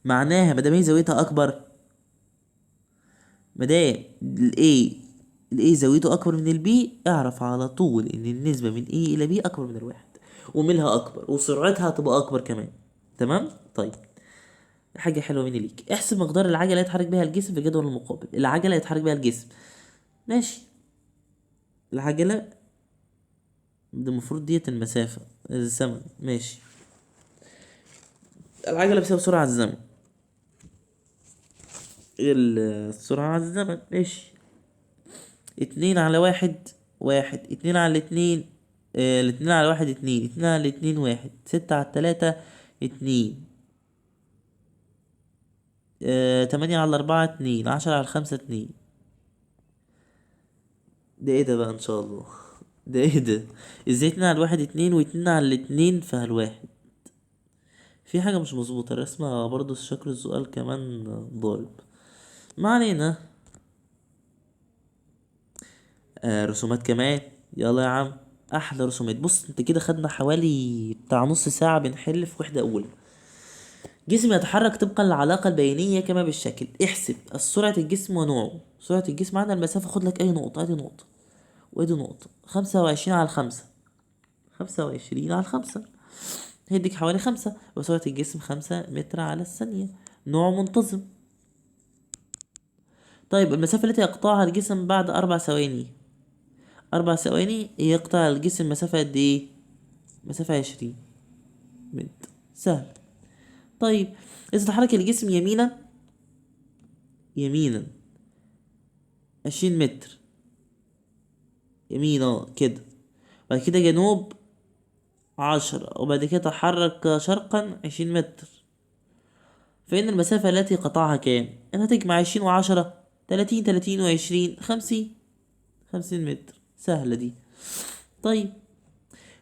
معناها ما دام هي زاويتها أكبر، ما دام ال A زاويته أكبر من ال B، اعرف على طول إن النسبة من A إلى B أكبر من الواحد، وميلها أكبر وسرعتها هتبقى أكبر كمان. تمام؟ طيب حاجة حلوة مني ليك، احسب مقدار العجلة اللي يتحرك بيها الجسم في الجدول المقابل. العجلة اللي يتحرك بيها الجسم، ماشي، العجلة ده المفروض ديت المسافة الزمن، ماشي، العجلة بسبب سرعة الزمن، السرعة على الزمن، ماشي، 2 على 1 1، 2 على 2، 2 على 1 2، 2 على 2 1، 6 على 3 2، 8 على 4 2، 10 على 5 2. ده ايه ده بقى ان شاء الله؟ ده ايه ده؟ ازاي 2 على 1 2 واتنين على 2 فالواحد؟ في حاجة مش مظبوطة، الرسمة برضو شكل السؤال كمان ضارب. ما علينا. رسومات كمان، يلا يا عم، احلى رسومات. بص انت كده خدنا حوالي بتاع نص ساعة بنحل في وحدة اولى. جسم يتحرك طبقا للعلاقة البينية كما بالشكل، احسب سرعة الجسم ونوعه. سرعة الجسم عندنا المسافة، خد لك اي نقطة، ادي نقطة وادي نقطة، 25 على 5، 25 على 5 هيديك حوالي 5، وسرعة الجسم 5 متر على الثانية، نوع منتظم. طيب المسافة التي يقطعها الجسم بعد 4 ثواني، 4 ثواني يقطع الجسم مسافة قد ايه؟ مسافة 20 متر، سهل. طيب إذا تحرك الجسم يمينا، يمينا 20 متر يمينا كده، بعد كده جنوب 10، وبعد كده تحرك شرقا 20 متر، فإن المسافة التي قطعها كام؟ أنت هتجمع 20 و10، 30، 30 و20، 50، 50 متر، سهلة دي. طيب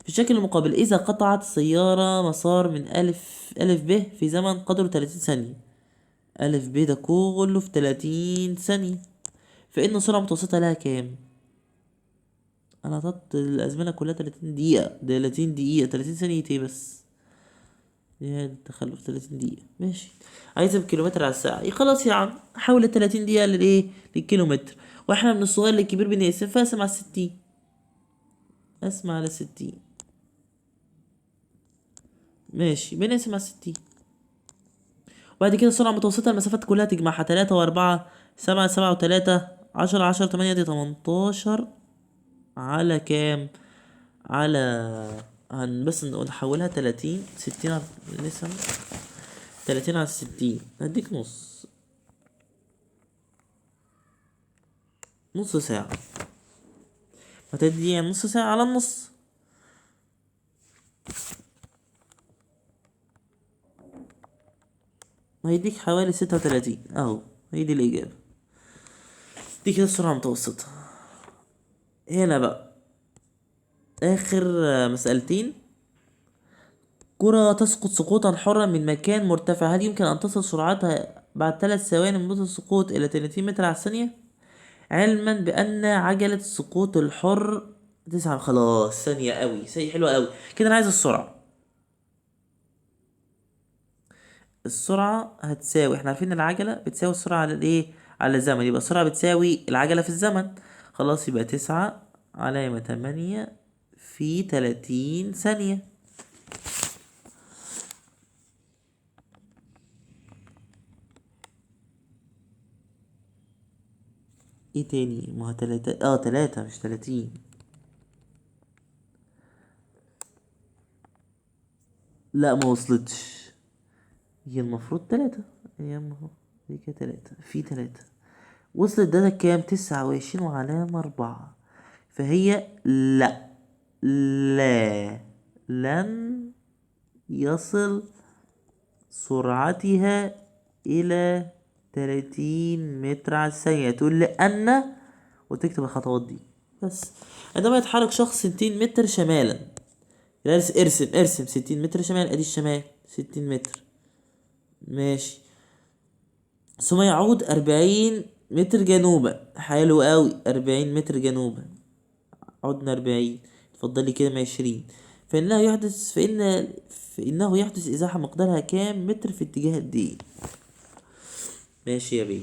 في الشكل المقابل، إذا قطعت السيارة مسار من ألف ب في زمن قدره 30 ثانية، ألف ب ده كله في 30 ثانية، فإن سرعة متوسطة لها كام؟ أنا عطت الأزمنة كلها 30 دقيقة، 30 دقيقة، 30 ثانية إيه بس؟ يا التخلف، 30 دقيقة، ماشي. عايزها بالكيلومتر على الساعة، إيه خلاص يا عم، حول ال 30 دقيقة للإيه؟ للكيلومتر، وإحنا من الصغير للكبير بنقسم، فاقسم على 60، اقسم على 60، ماشي، بنقسم على 60. وبعد كده السرعة المتوسطة المسافات كلها تجمعها، 3 و4، 7، 7 و3، 10، 10، 8، دي 18 على كام؟ على بس نحولها 30، 60 على لسه 30 على 60، هديك نص ساعة، هتدي يعني نص ساعة على النص. هيديك حوالي 36 اهو، هي دي الإجابة. دي كده السرعة المتوسطة. هنا بقى آخر مسألتين. كرة تسقط سقوطا حرا من مكان مرتفع، هل يمكن أن تصل سرعتها بعد 3 ثواني من نقطة السقوط إلى 30 متر على الثانية، علما بأن عجلة السقوط الحر 9. خلاص ثانية قوي، ثانية حلوة قوي كده. أنا عايز السرعة. السرعة هتساوي، احنا عارفين ان العجلة بتساوي السرعة على الايه؟ على الزمن، يبقى السرعة بتساوي العجلة في الزمن. خلاص يبقى 9.8 في 30 ثانية. ايه تاني؟ ما هو 3، 3 مش 30. لا ما وصلتش، هي المفروض 3. يا ما هو دي كده 3 في 3. وصلت ده كام؟ 29.4. فهي لا، لا لن يصل سرعتها إلى 30 متر على الثانية. تقول لأن، وتكتب الخطوات دي بس. عندما يتحرك شخص 60 متر شمالا، ارسم 60 متر شمال، ادي الشمال 60 متر ماشي، ثم يعود 40 متر جنوبا. حلو قوي، 40 متر جنوبا، عدنا 40، اتفضلي كده 20. فإنه يحدث، فإنه يحدث إزاحة مقدارها كام متر في اتجاه قد إيه؟ ماشي يا بيه.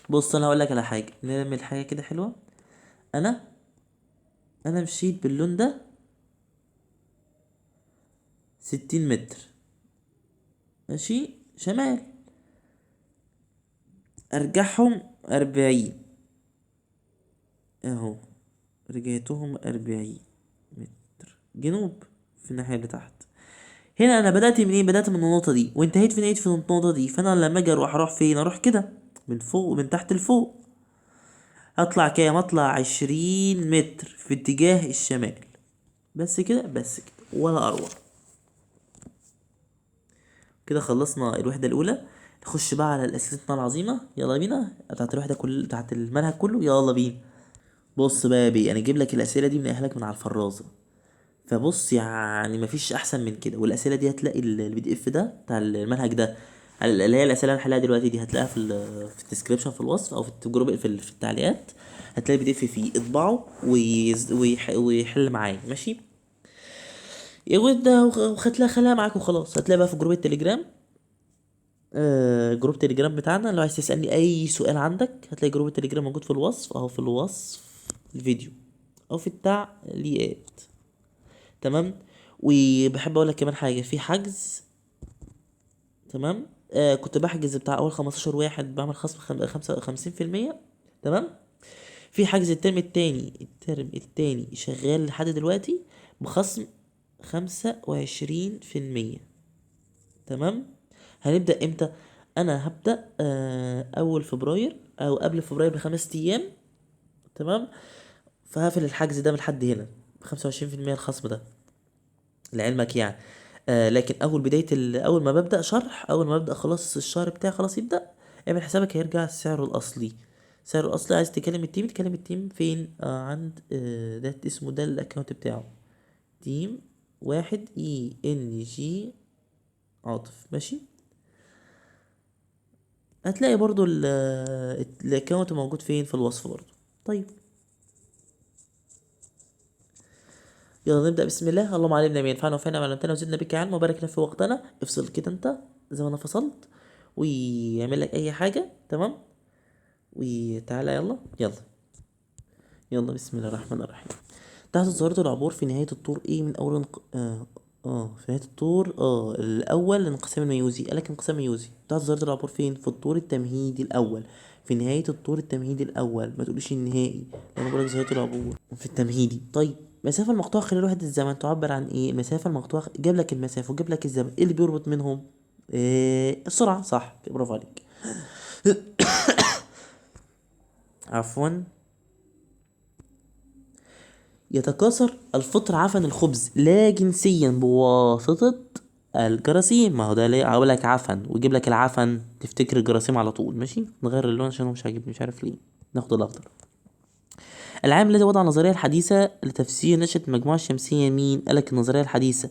بص أنا هقول لك على حاجة، نعمل حاجة كده حلوة. أنا مشيت باللون ده 60 متر ماشي شمال، أرجعهم 40 أهو، رجعتهم 40 متر جنوب في الناحية اللي تحت. هنا أنا بدأت من إيه؟ بدأت من النقطة دي وانتهيت في نهاية في النقطة دي. فأنا لما أجي أروح فين؟ أروح كده من فوق، من تحت لفوق. هطلع كام؟ هطلع 20 متر في اتجاه الشمال. بس كده، بس كده، ولا أروع. كده خلصنا الوحدة الأولى. نخش بقى على الأسئلة العظيمة، يلا بينا، بتاعت الوحدة كل، بتاعت المنهج كله، يلا بينا. بص بقى يا بيه، أنا أجيب لك الأسئلة دي من أهلك من على الفرازة، فبص يعني مفيش أحسن من كده. والأسئلة دي هتلاقي ال PDF ده بتاع المنهج ده، اللي هي الأسئلة اللي هنحلها دلوقتي دي، هتلاقيها في ال description في الوصف، أو في ال group في التعليقات، هتلاقي ال PDF فيه، اطبعه ويحل معايا ماشي. يا ود ده وخدت خلاها معاك وخلاص. هتلاقي بقى في group التليجرام، group تليجرام بتاعنا، لو عايز تسألني أي سؤال عندك هتلاقي group التليجرام موجود في الوصف، أهو في الوصف الفيديو أو في التعليقات. تمام. وبحب أقول لك كمان حاجة، في حجز تمام، كنت بحجز بتاع أول 15 واحد بعمل خصم 55%. تمام. في حجز الترم التاني، الترم التاني شغال لحد دلوقتي بخصم 25%. تمام. هنبدأ امتى؟ انا هبدأ اول فبراير او قبل فبراير ب5 ايام. تمام. فهقفل الحجز ده من لحد هنا 25% الخصم ده لعلمك يعني. لكن اول بداية اول ما ببدأ شرح، اول ما ببدأ خلاص الشهر بتاعي خلاص يبدأ، اعمل حسابك هيرجع سعره الاصلي. سعره الاصلي. عايز تكلم ال team، تكلم ال team فين؟ عند ده اسمه، ده ال account بتاعه، team 1 ENG عاطف ماشي. هتلاقي برضو ال account موجود فين؟ في الوصف برضو. طيب يلا نبدأ بسم الله. اللهم علمنا ما ينفعنا وانفعنا بما علمتنا وزدنا بك علما وبارك لنا في وقتنا. افصل كده انت زي ما انا فصلت، ويعمل لك اي حاجة. تمام. وتعالى يلا يلا يلا بسم الله الرحمن الرحيم. تحت ظاهرة العبور في نهاية الطور ايه من اول في نهاية الطور الاول الانقسام الميوزي. قالك انقسام ميوزي. تحت ظاهرة العبور فين؟ في الطور التمهيدي الاول، في نهاية الطور التمهيدي الاول. ما تقوليش النهائي، لما بقولك ظاهرة العبور في التمهيدي. طيب المسافة المقطوعة خلال وحدة الزمن تعبر عن ايه؟ المسافة المقطوعة جاب لك المسافة وجاب لك الزمن، ايه اللي بيربط منهم؟ إيه السرعة، صح، برافو عليك. عفوا. يتكاثر الفطر عفن الخبز لا جنسيا بواسطة الجراثيم. ما هو ده ليه هقول لك عفن ويجيب لك العفن تفتكر الجراثيم على طول. ماشي، نغير اللون عشان هو مش عاجبني، مش عارف ليه، ناخد الاخضر. العالم الذي وضع النظرية الحديثة لتفسير نشأة المجموعة الشمسية مين؟ قالك النظرية الحديثة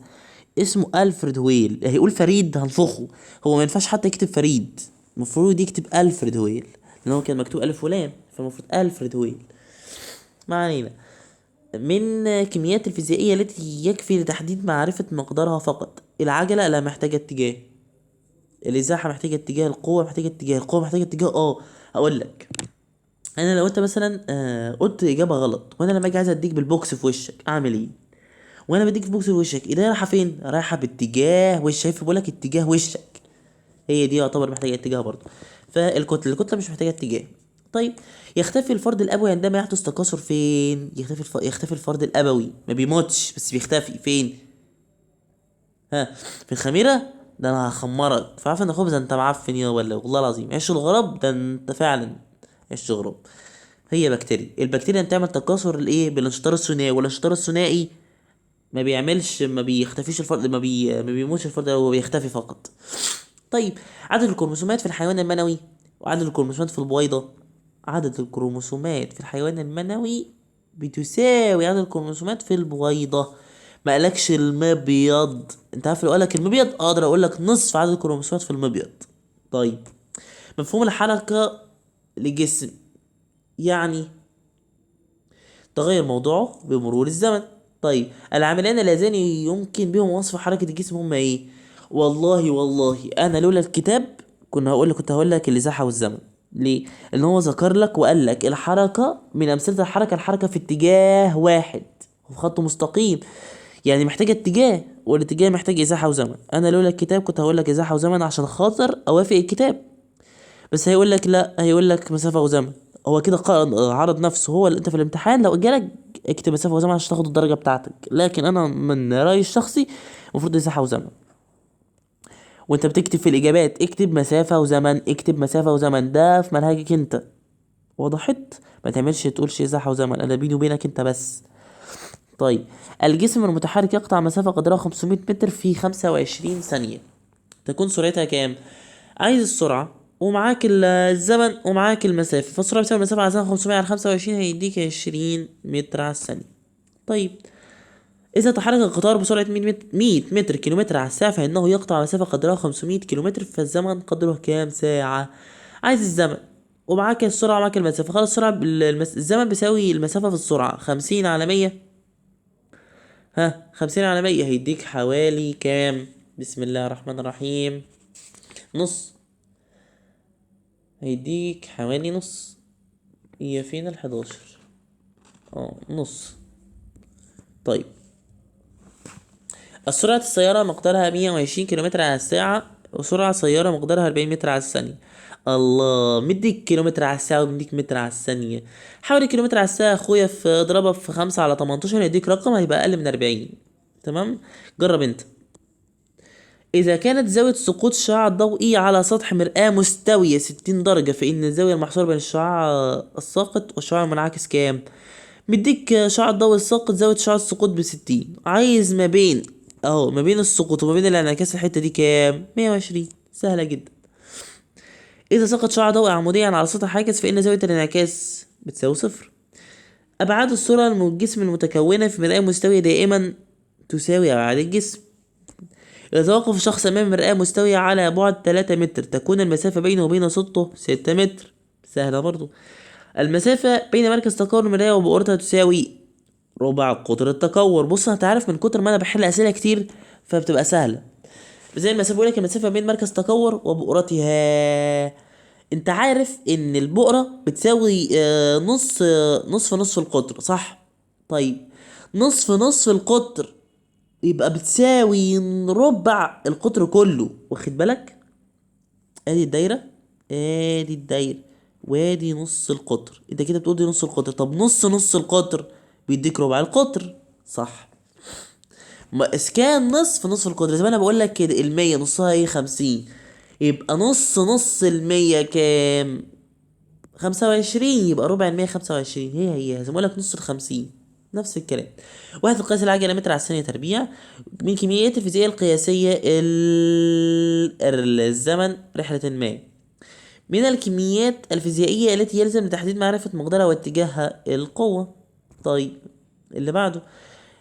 اسمه ألفريد هويل. هيقول فريد هنفخه، هو ما ينفعش حتى يكتب فريد، المفروض يكتب ألفريد هويل لأن هو كان مكتوب ألف ولام، فالمفروض ألفريد هويل. ما علينا. من كميات الفيزيائية التي يكفي لتحديد معرفة مقدارها فقط. العجلة لا محتاجة اتجاه، الإزاحة محتاجة اتجاه، القوة محتاجة اتجاه، القوة محتاجة اتجاه. هقول لك انا لو انت مثلا قلت اجابة غلط، وانا لما اجي عايز اديك بالبوكس في وشك اعمل ايه؟ وانا بديك بوكس في وشك ايديا رايحة فين؟ رايحة باتجاه وشك، شايف بقول لك اتجاه وشك، هي دي يعتبر محتاجة اتجاه برضه. فالكتلة، الكتلة مش محتاجة اتجاه. طيب يختفي الفرد الابوي عندما يحدث تكاثر فين؟ يختفي الفرد الابوي، ما بيموتش بس بيختفي فين؟ ها، في الخميرة؟ ده انا هخمرك، فعارف ان خبز انت معفن يا ولا والله العظيم، عيش الغراب ده انت فعلا عيش غراب. هي بكتيريا، البكتيريا بتعمل تكاثر الايه؟ بالانشطار الثنائي، والانشطار الثنائي ما بيعملش، ما بيختفيش الفرد، ما بيموتش الفرد، هو بيختفي فقط. طيب عدد الكروموسومات في الحيوان المنوي وعدد الكروموسومات في البويضة. عدد الكروموسومات في الحيوان المنوي بتساوي عدد الكروموسومات في البويضة. ما قالكش المبيض، انت عارف لو قالك المبيض اقدر اقول لك نصف عدد الكروموسومات في المبيض. طيب مفهوم الحركة للجسم يعني تغير موضوعه بمرور الزمن. طيب العاملان اللذان يمكن بهم وصف حركة الجسم هما ايه؟ والله والله انا لولا الكتاب كنت هقول لك الازاحة والزمن. ليه؟ لان هو ذكر لك وقال لك الحركة من امثلة الحركة، الحركة في اتجاه واحد وفي خط مستقيم، يعني محتاجة اتجاه، والاتجاه محتاج ازاحة وزمن. انا لولا الكتاب كنت هقول لك ازاحة وزمن عشان خاطر اوافق الكتاب، بس هيقول لك لا، هيقول لك مسافة وزمن. هو كده عرض نفسه، هو اللي انت في الامتحان لو جالك اكتب مسافة وزمن عشان تاخد الدرجة بتاعتك، لكن انا من رأيي الشخصي المفروض ازاحة وزمن. وانت بتكتب في الاجابات اكتب مسافة وزمن، اكتب مسافة وزمن، ده في منهجك انت، وضحت؟ ما تعملش تقولش ازاحة وزمن، انا بيني وبينك انت بس. طيب الجسم المتحرك يقطع مسافة قدرها 500 متر في 25 ثانية، تكون سرعتها كام؟ عايز السرعة ومعاك الزمن ومعاك المسافة، فالسرعة بتساوي المسافة على زمن 500 على 25 هيديك 20 متر على الثانية. طيب إذا تحرك القطار بسرعة 100 متر كيلومتر على الساعة فإنه يقطع مسافة قدرها 500 كيلومتر، فالزمن قدره كام ساعة؟ عايز الزمن ومعاك السرعة ومعاك المسافة، خلاص السرعة الزمن بيساوي المسافة في السرعة، 50 على 100، ها 50 على 100 هيديك حوالي كام؟ بسم الله الرحمن الرحيم، نص، هيديك حوالي نص. هي فين ال11؟ نص. طيب السرعة السيارة مقدارها 120 كيلومتر على الساعة، وسرعة سيارة مقدارها 40 متر على الثانية. الله، مديك كيلومتر على الساعة ومديك متر على الثانية. حوالي كيلومتر على الساعة يا اخويا، في اضربها في 5 على 18 هيديك رقم هيبقى أقل من 40. تمام، جرب انت. إذا كانت زاوية سقوط شعاع ضوئي على سطح مرآة مستوية 60 درجة، فإن الزاوية المحصورة بين الشعاع الساقط والشعاع المنعكس كام؟ مديك شعاع الضوء الساقط زاوية شعاع السقوط ب60، عايز ما بين اهو، ما بين السقوط وما بين الانعكاس الحتة دي كام؟ 120. سهلة جدا. إذا سقط شعاع ضوئي عموديا على سطح عاكس فإن زاوية الانعكاس بتساوي 0. أبعاد الصورة الجسم المتكونة في مرآة مستوية دائما تساوي أبعاد الجسم. إذا توقف شخص أمام مرآة مستوية على بعد 3 متر تكون المسافة بينه وبين سطه 6 متر. سهلة برضو. المسافة بين مركز تكور المراية وبؤرتها تساوي ربع قطر التكور. بص انت عارف من كتر ما انا بحل اسئلة كتير فبتبقى سهلة. زي المسافة بيقول لك المسافة بين مركز تكور وبؤرتها، انت عارف ان البؤرة بتساوي نصف نصف القطر، صح؟ طيب نصف نصف القطر يبقى بتساوي ربع القطر كله، واخد بالك؟ ادي الدايرة، ادي الدايرة، وادي نص القطر. انت كده بتقول دي نص القطر، طب نص نص القطر بيديك ربع القطر، صح؟ ما اسكان نصف نصف القطر، زي ما انا بقول لك كده المية نصها ايه؟ 50، يبقى نص نص المية كام؟ 25، يبقى ربع المية 25، هي هي زي ما بقول لك نص الخمسين، نفس الكلام. وحدة قياس العجلة متر على الثانية تربيع. من كميات الفيزياء القياسية الزمن رحلة ما. من الكميات الفيزيائية التي يلزم لتحديد معرفة مقدارها واتجاهها القوة. طيب اللي بعده،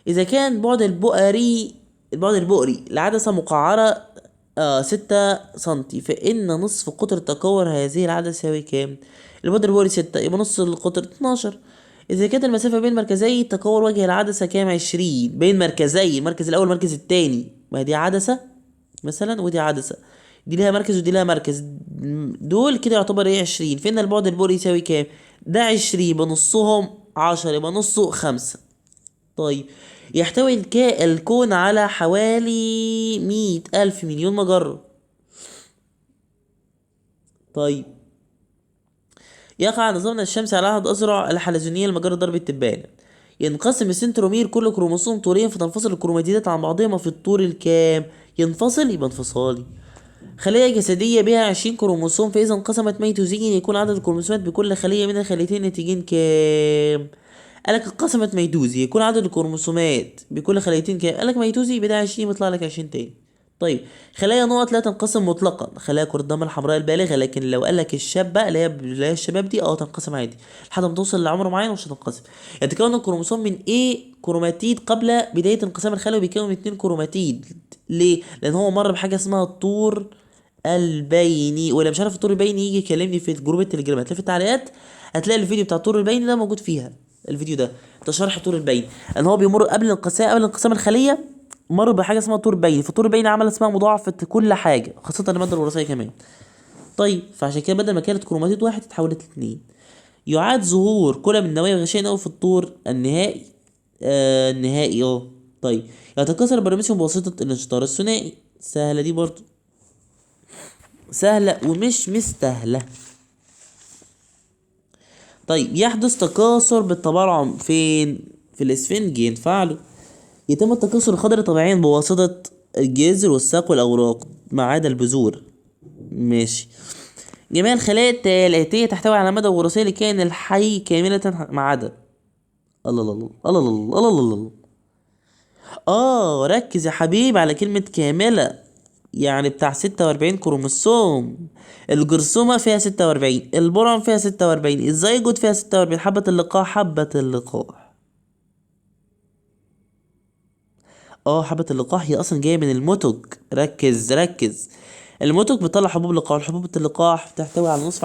إذا كان بعد البؤري البعد البؤري لعدسة مقعرة 6 سنتي، فإن نصف قطر تكور هذه العدسة يساوي كام؟ البعد البؤري 6، يبقى نص القطر 12. إذا كانت المسافة بين مركزي تكور وجه العدسة كام؟ 20. بين مركزي، المركز الأول والمركز التاني، ما دي عدسة مثلا ودي عدسة، دي ليها مركز ودي لها مركز، دول كده يعتبر ايه؟ 20. فإن البعد البؤري يساوي كام؟ ده 20 بنصهم 10، يبقى نصه 5. طيب يحتوي الكون على حوالي 100,000 مليون مجرة. طيب يقع نظامنا الشمسي على أحد أذرع الحلزونية لمجرة درب التبانة. ينقسم السنترومير كل كروموسوم طورين فتنفصل الكروماتيدات عن بعضهما في الطور الكام؟ ينفصل يبقى انفصالي. خلية جسدية بها 20 كروموسوم، فإذا انقسمت ميتوزيا يكون عدد الكروموسومات بكل خلية من الخليتين الناتجين كام؟ قالك انقسمت ميتوزي يكون عدد الكروموسومات بكل خليتين كام؟ قالك ميتوزي بدا 20 بيطلع لك 20 تاني. طيب خلايا نقط لا تنقسم مطلقا، خلايا كرة الدم الحمراء البالغة، لكن لو قالك الشابة اللي هي الشباب دي تنقسم عادي لحد ما توصل لعمر معين ومش هتنقسم. يتكون الكروموسوم من ايه؟ كروماتيد قبل بداية انقسام الخلوي بيكون 2 كروماتيد. ليه؟ لان هو مر بحاجة اسمها الطور البيني، واللي مش عارف الطور البيني يجي يكلمني في جروب التليجرام، هتلاقي في التعليقات هتلاقي الفيديو بتاع الطور البيني ده موجود فيها، الفيديو ده ده شرح الطور البيني، ان هو بيمر قبل انقسام الخلية مر بحاجة اسمها طور بيني، فالطور البيني عمل اسمها مضاعفه كل حاجة خاصة المادة الوراثية كمان. طيب فعشان كده بدل ما كانت كروماتيد واحد اتحولت ل2. يعاد ظهور كل من النوايا والغشاء النووي في الطور النهائي. النهائي. طيب يتكاثر البراميسيوم بواسطة الانشطار الثنائي. سهلة دي برضو، سهلة ومش مستاهلة. طيب يحدث تكاثر بالتبرعم فين؟ في الاسفنج ينفعله. يتم التكاثر الخضري طبيعيا بواسطة الجذر والساق والأوراق ما عدا البذور. ماشي. جميع الخلايا الآتية تحتوي على مادة وراثية لكائن الحي كاملة ما عدا. الله الله الله الله الله الله الله. ركز يا حبيبي على كلمة كاملة، يعني بتاع 46 كروموسوم. الجرثومة فيها 46، البرعم فيها 46، الزيجوت فيها 46، حبة اللقاح، حبة اللقاح. حبة اللقاح هي أصلا جاية من المتج. ركز ركز، المتج بتطلع حبوب لقاح، والحبوب اللقاح بتحتوي على نصف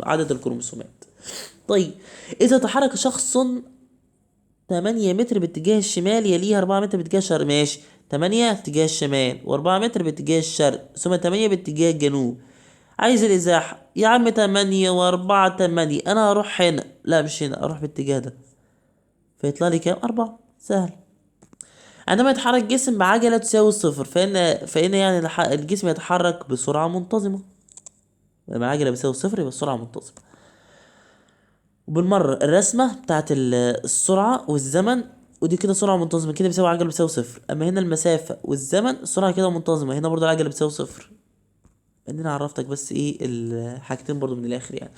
عدد الكروموسومات. طيب إذا تحرك شخص 8 متر باتجاه الشمال يليه 4 متر باتجاه الشرق. ماشي، 8 اتجاه الشمال و4 متر باتجاه الشرق ثم 8 باتجاه الجنوب. عايز الإزاحة يا عم، 8 و4 8، أنا هروح هنا، لا مش هنا، أروح باتجاه ده، فيطلع لي كام؟ 4. سهل. عندما يتحرك جسم بعجلة تساوي 0 فإن يعني الجسم يتحرك بسرعة منتظمة. لما العجلة بتساوي 0 يبقى السرعة منتظمة. وبالمرة الرسمة بتاعت السرعة والزمن، ودي كده سرعة منتظمة كده بيساوي عجلة بتساوي 0. أما هنا المسافة والزمن السرعة كده منتظمة، هنا برضو العجلة بتساوي 0. إن أنا عرفتك بس إيه الحاجتين برضو من الآخر يعني.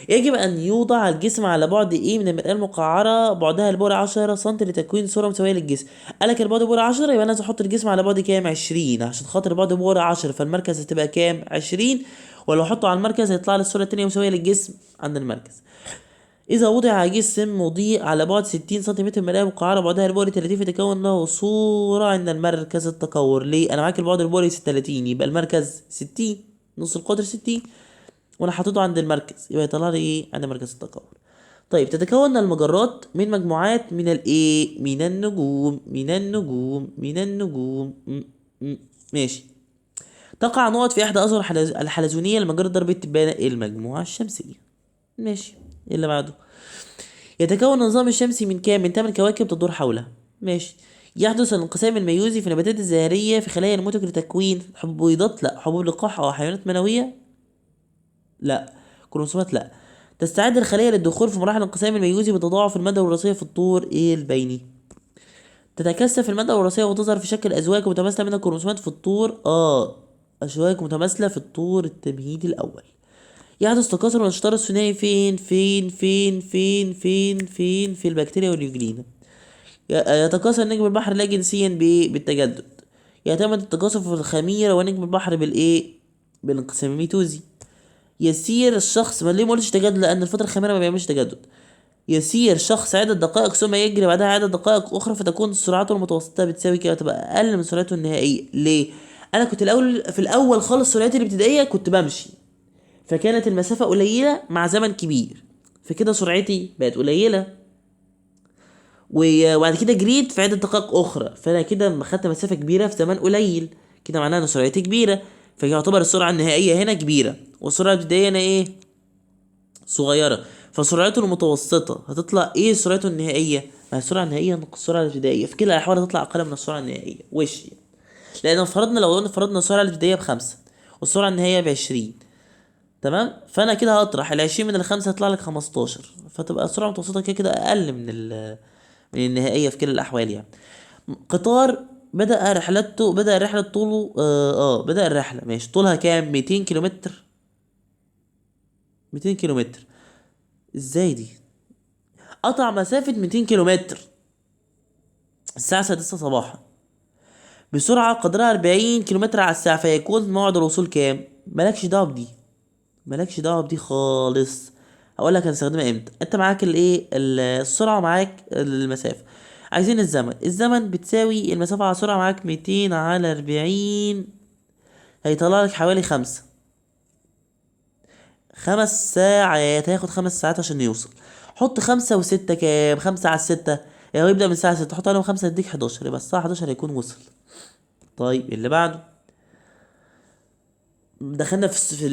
يجب أن يوضع الجسم على بعد إيه من المرآة المقعرة بعدها البؤرة 10 سم لتكوين صورة مساوية للجسم. قالك البعد بؤرة 10، يبقى أنا لازم أحط الجسم على بعد كام؟ 20، عشان خاطر بعد بؤرة 10، فالمركز هتبقى كام؟ 20، ولو أحطه على المركز هيطلع لي الصورة التانية مساوية للجسم عند المركز. إذا وضع جسم مضيء على بعد 60 سنتيمتر من المرآة المقعرة بعدها البؤري 30 فتكون له صورة عند المركز التكور. ليه؟ أنا معاك البعد البؤري 30، يبقى المركز 60، نص القطر 60، وأنا حاططه عند المركز، يبقى يطلع لي إيه؟ عند مركز التكور. طيب تتكون المجرات من مجموعات من الإيه؟ من النجوم، من النجوم، من النجوم. ماشي. تقع نقط في إحدى أزهر الحلزونية لمجرة درب التبانة المجموعة الشمسية. ماشي. إيه اللي بعده؟ يتكون النظام الشمسي من كام؟ من 8 كواكب تدور حوله. ماشي. يحدث الانقسام الميوزي في النباتات الزهرية في خلايا المتك لتكوين حبوبيضات، لا، حبوب لقاح أو حيوانات منوية، لا، كروموسومات، لا. تستعد الخلية للدخول في مراحل الانقسام الميوزي بتضاعف المادة الوراثية في الطور البيني. تتكثف المادة الوراثية وتظهر في شكل أزواج متماثلة من الكروموسومات في الطور، أزواج متماثلة في الطور التمهيدي الأول. يحدث تكاثر الانشطار الثنائي فين؟ فين فين فين فين فين؟ في البكتيريا واليوجلينا. يتكاثر نجم البحر لا جنسيا بالتجدد. يعتمد التكاثر في الخميرة ونجم البحر بالايه؟ بالانقسام الميتوزي. يسير الشخص، ما ليه ما قلتش تجدد؟ لأن الفترة الخميرة ما بيعملش تجدد. يسير شخص عدة دقائق ثم يجري بعدها عدة دقائق أخرى فتكون سرعته المتوسطة بتساوي كده، تبقى أقل من سرعته النهائية. ليه؟ أنا كنت الأول في الأول خالص سرعتي الابتدائية كنت بمشي، فكانت المسافة قليلة مع زمن كبير، فكده سرعتي بقت قليلة. وبعد كده جريت في عدة دقائق أخرى، فأنا كده خدت مسافة كبيرة في زمن قليل، كده معناها إن سرعتي كبيرة، فيعتبر السرعة النهائية هنا كبيرة والسرعة الابتدائية هنا إيه؟ صغيرة. فسرعته المتوسطة هتطلع إيه سرعته النهائية؟ ما السرعة النهائية ناقص السرعة الابتدائية، في كلا الأحوال هتطلع أقل من السرعة النهائية وش يعني. لأن فرضنا لو فرضنا السرعة الابتدائية ب5 والسرعة النهائية ب20، تمام؟ فأنا كده هطرح ال20 من ال5 هيطلع لك 15، فتبقى السرعة المتوسطة كده كده أقل من النهائية في كلا الأحوال يعني. قطار بدأ رحلته، بدأ رحلة طوله بدأ الرحلة ماشي، طولها كام؟ 200 كيلومتر. 200 كيلومتر ازاي دي؟ قطع مسافة 200 كيلومتر الساعة 6 صباحا بسرعة قدرها 40 كيلومتر على الساعة، فيكون موعد الوصول كام؟ مالكش دعوة بدي، مالكش دعوة بدي خالص. هقول لك هنستخدمها امتى. انت معاك الايه؟ السرعة، معاك المسافة، عايزين الزمن. الزمن بتساوي المسافة على السرعة، معاك 200 على 40، هيطلع لك حوالي 5 ساعات. هياخد 5 ساعات عشان يوصل. حط 5 و6 كام؟ 5 على 6، يعني هو يبدأ من الساعة 6، حط عليهم 5 يديك 11، يبقى الساعة 11 هيكون وصل. طيب اللي بعده، دخلنا في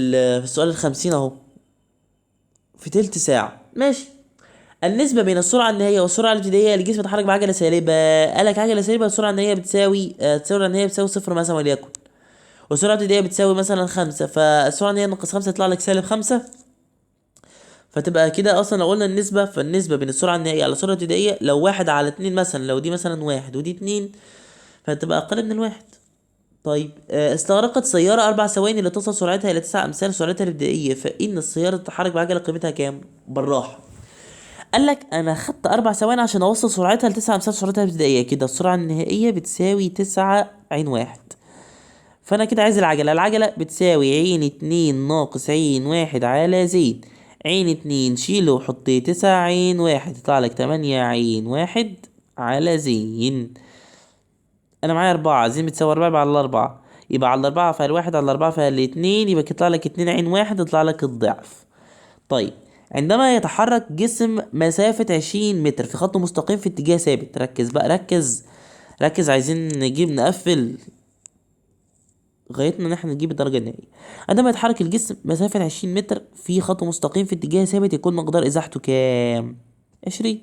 السؤال 50 اهو، في تلت ساعة ماشي. النسبة بين السرعة النهائية والسرعة الابتدائية للجسم يتحرك بعجلة سالبة. قالك عجلة سالبة السرعة النهائية بتساوي السرعة النهائية بتساوي 0 مثلا وليكن، والسرعة الابتدائية بتساوي مثلا 5، فالسرعة النهائية ناقص 5 يطلع لك سالب 5، فتبقى كده اصلا لو قلنا النسبة، فالنسبة بين السرعة النهائية على السرعة الابتدائية لو 1 على 2 مثلا، لو دي مثلا 1 ودي 2، فتبقى أقل من 1. طيب استغرقت سيارة 4 ثواني لتصل سرعتها إلى 9 أمثال سرعتها الابتدائية، فإن السيارة تتحرك بعجلة قيمتها كام؟ بالراحة. قال لك أنا خدت 4 ثواني عشان أوصل سرعتها ل9 أمثال سرعتها الابتدائية، كده السرعة النهائية بتساوي 9 عين 1، فأنا كده عايز العجلة. العجلة بتساوي عين 2 ناقص عين 1 على زين، عين 2 شيله وحط 9 عين 1، يطلع لك 8 عين 1 على زين. أنا معايا 4، زين بتساوي 4 يبقى على 4، يبقى على 4 فالواحد على 4 فالاتنين، يبقى يطلع لك 2 عين 1، يطلع لك الضعف. طيب عندما يتحرك جسم مسافة 20 متر في خط مستقيم في اتجاه ثابت، ركز بقى، ركز ركز، عايزين نجيب نقفل غايتنا ان احنا نجيب الدرجة النهائية. عندما يتحرك الجسم مسافة 20 متر في خط مستقيم في اتجاه ثابت يكون مقدار ازاحته كام؟ 20.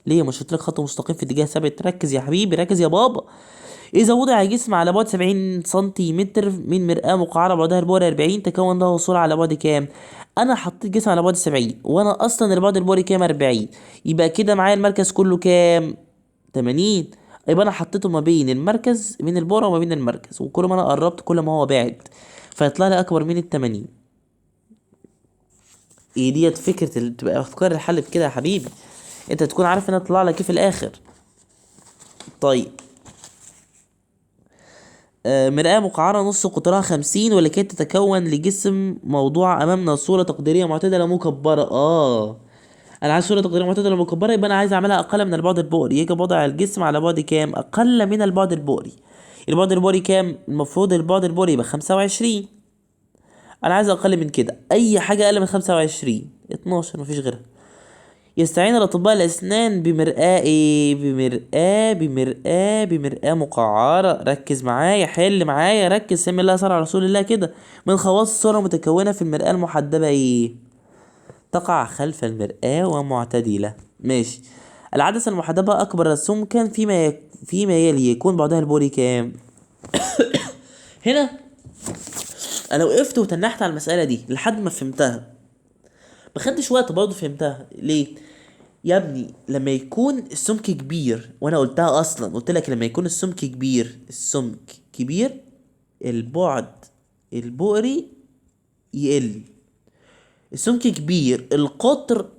ليه؟ مش قلت لك خط مستقيم في اتجاه ثابت؟ ركز يا حبيبي، ركز يا بابا. إذا وضع جسم على بعد 70 سنتيمتر من مرآة مقعرة بعدها البؤري 40، تكون له صورة على بعد كام؟ أنا حطيت جسم على بعد 70، وأنا أصلا البعد البؤري كام؟ 40، يبقى كده معايا المركز كله كام؟ 80. يبقى أنا حطيته ما بين المركز، بين البؤرة وما بين المركز، وكل ما أنا قربت كل ما هو بعد، فيطلع لي أكبر من 80. إيه ديت فكرة بتبقى أفكار الحل في كده يا حبيبي، أنت تكون عارف إنها تطلع لك إيه في الآخر. طيب مرآة مقعرة نص قطرها 50 ولكي تتكون لجسم موضوع أمامنا صورة تقديرية معتدلة مكبرة. أنا عايز صورة تقديرية معتدلة مكبرة، يبقى أنا عايز أعملها أقل من البعد البؤري. يجب وضع الجسم على بعد كام؟ أقل من البعد البؤري. البعد البؤري كام؟ المفروض البعد البؤري يبقى 25، أنا عايز أقل من كده، أي حاجة أقل من 25، 12 مفيش غيرها. يستعين الأطباء الأسنان بمرآة إيه؟ بمرآة، بمرآة، بمرآة مقعرة. ركز معايا، حل معايا، ركز، سمي الله صلى على رسول الله كده. من خواص الصورة المتكونة في المرآة المحدبة إيه؟ تقع خلف المرآة ومعتدلة. ماشي. العدسة المحدبة أكبر سمكا فيما يلي يكون بعدها البؤري كام؟ هنا أنا وقفت وتنحت على المسألة دي لحد ما فهمتها، ما خدتش وقت برضه فهمتها. ليه؟ يا ابني لما يكون السمك كبير، وانا قلتها اصلا، قلت لك لما يكون السمك كبير، السمك كبير البعد البؤري يقل، السمك كبير القطر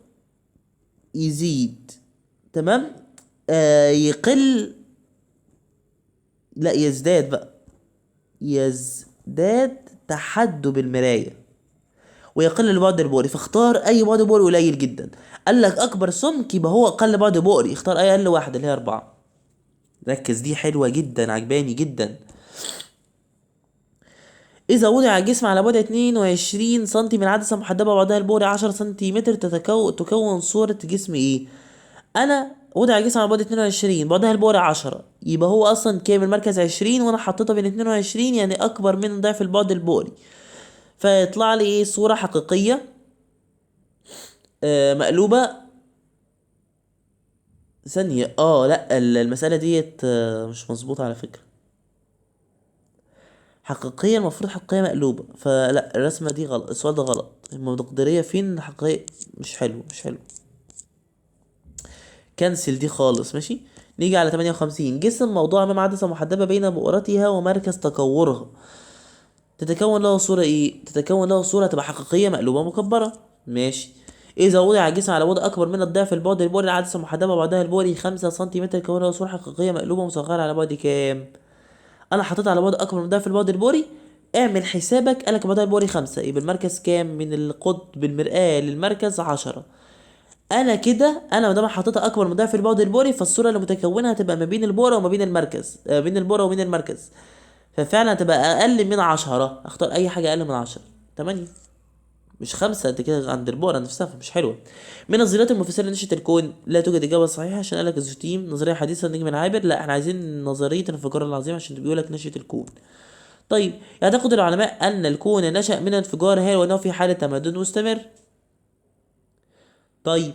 يزيد، تمام؟ يقل، لا يزداد بقى، يزداد تحدب المراية. ويقل البعد البؤري، فاختار اي بعد بؤري قليل جدا. قال لك اكبر سمك يبقى هو اقل بعد بؤري، اختار اي اقل واحدة اللي هي 4. ركز، دي حلوة جدا، عجباني جدا. إذا وضع الجسم على بعد 22 سنتي من عدسة محدبة بعدها البؤري 10 سنتيمتر تكون صورة جسم إيه؟ أنا وضع الجسم على بعد 22 بعدها البؤري 10، يبقى هو أصلا كام؟ المركز 20 وأنا حطيته بين 22، يعني أكبر من ضعف البعد البؤري، فيطلع لي إيه؟ صورة حقيقية مقلوبة. ثانية، لأ، المسألة ديت مش مظبوطة على فكرة. حقيقية المفروض حقيقية مقلوبة، فلا الرسمة دي غلط، السؤال ده غلط. المقدارية فين؟ حقيقية مش حلو، مش حلو، كنسل دي خالص. ماشي، نيجي على 58. جسم موضوع أمام عدسة محدبة بين بؤرتها ومركز تكورها، تتكون له صورة إيه؟ تتكون له صورة تبقى حقيقية مقلوبة مكبرة. ماشي، إذا وضع الجسم على بعد أكبر من الضعف البعد البؤري لعدسة محدبة بعدها البؤري 5 سنتيمتر، تكون له صورة حقيقية مقلوبة مصغرة على بعد كام؟ أنا حطيت على بعد أكبر من ضعف البعد البؤري، اعمل حسابك، قالك بعدها البؤري 5، يبقى المركز كام؟ من القطب المرآة للمركز 10. أنا كده، أنا ما دام حطيتها أكبر من ضعف البعد البؤري، فالصورة اللي متكونة هتبقى ما بين البؤرة وما بين المركز، بين البؤرة وبين المركز، ففعلا هتبقى أقل من 10. أختار أي حاجة أقل من 10، 8 مش 5، أنت كده عند البؤرة نفسها، فمش حلوة. من النظريات المفسرة لنشأة الكون لا توجد إجابة صحيحة، عشان قالك الزوتيم نظرية حديثة النجم العابر، لا احنا عايزين نظرية الانفجار العظيم عشان بيقولك نشأة الكون. طيب، يعتقد العلماء أن الكون نشأ من انفجار هائل وأنه في حالة تمدد مستمر. طيب،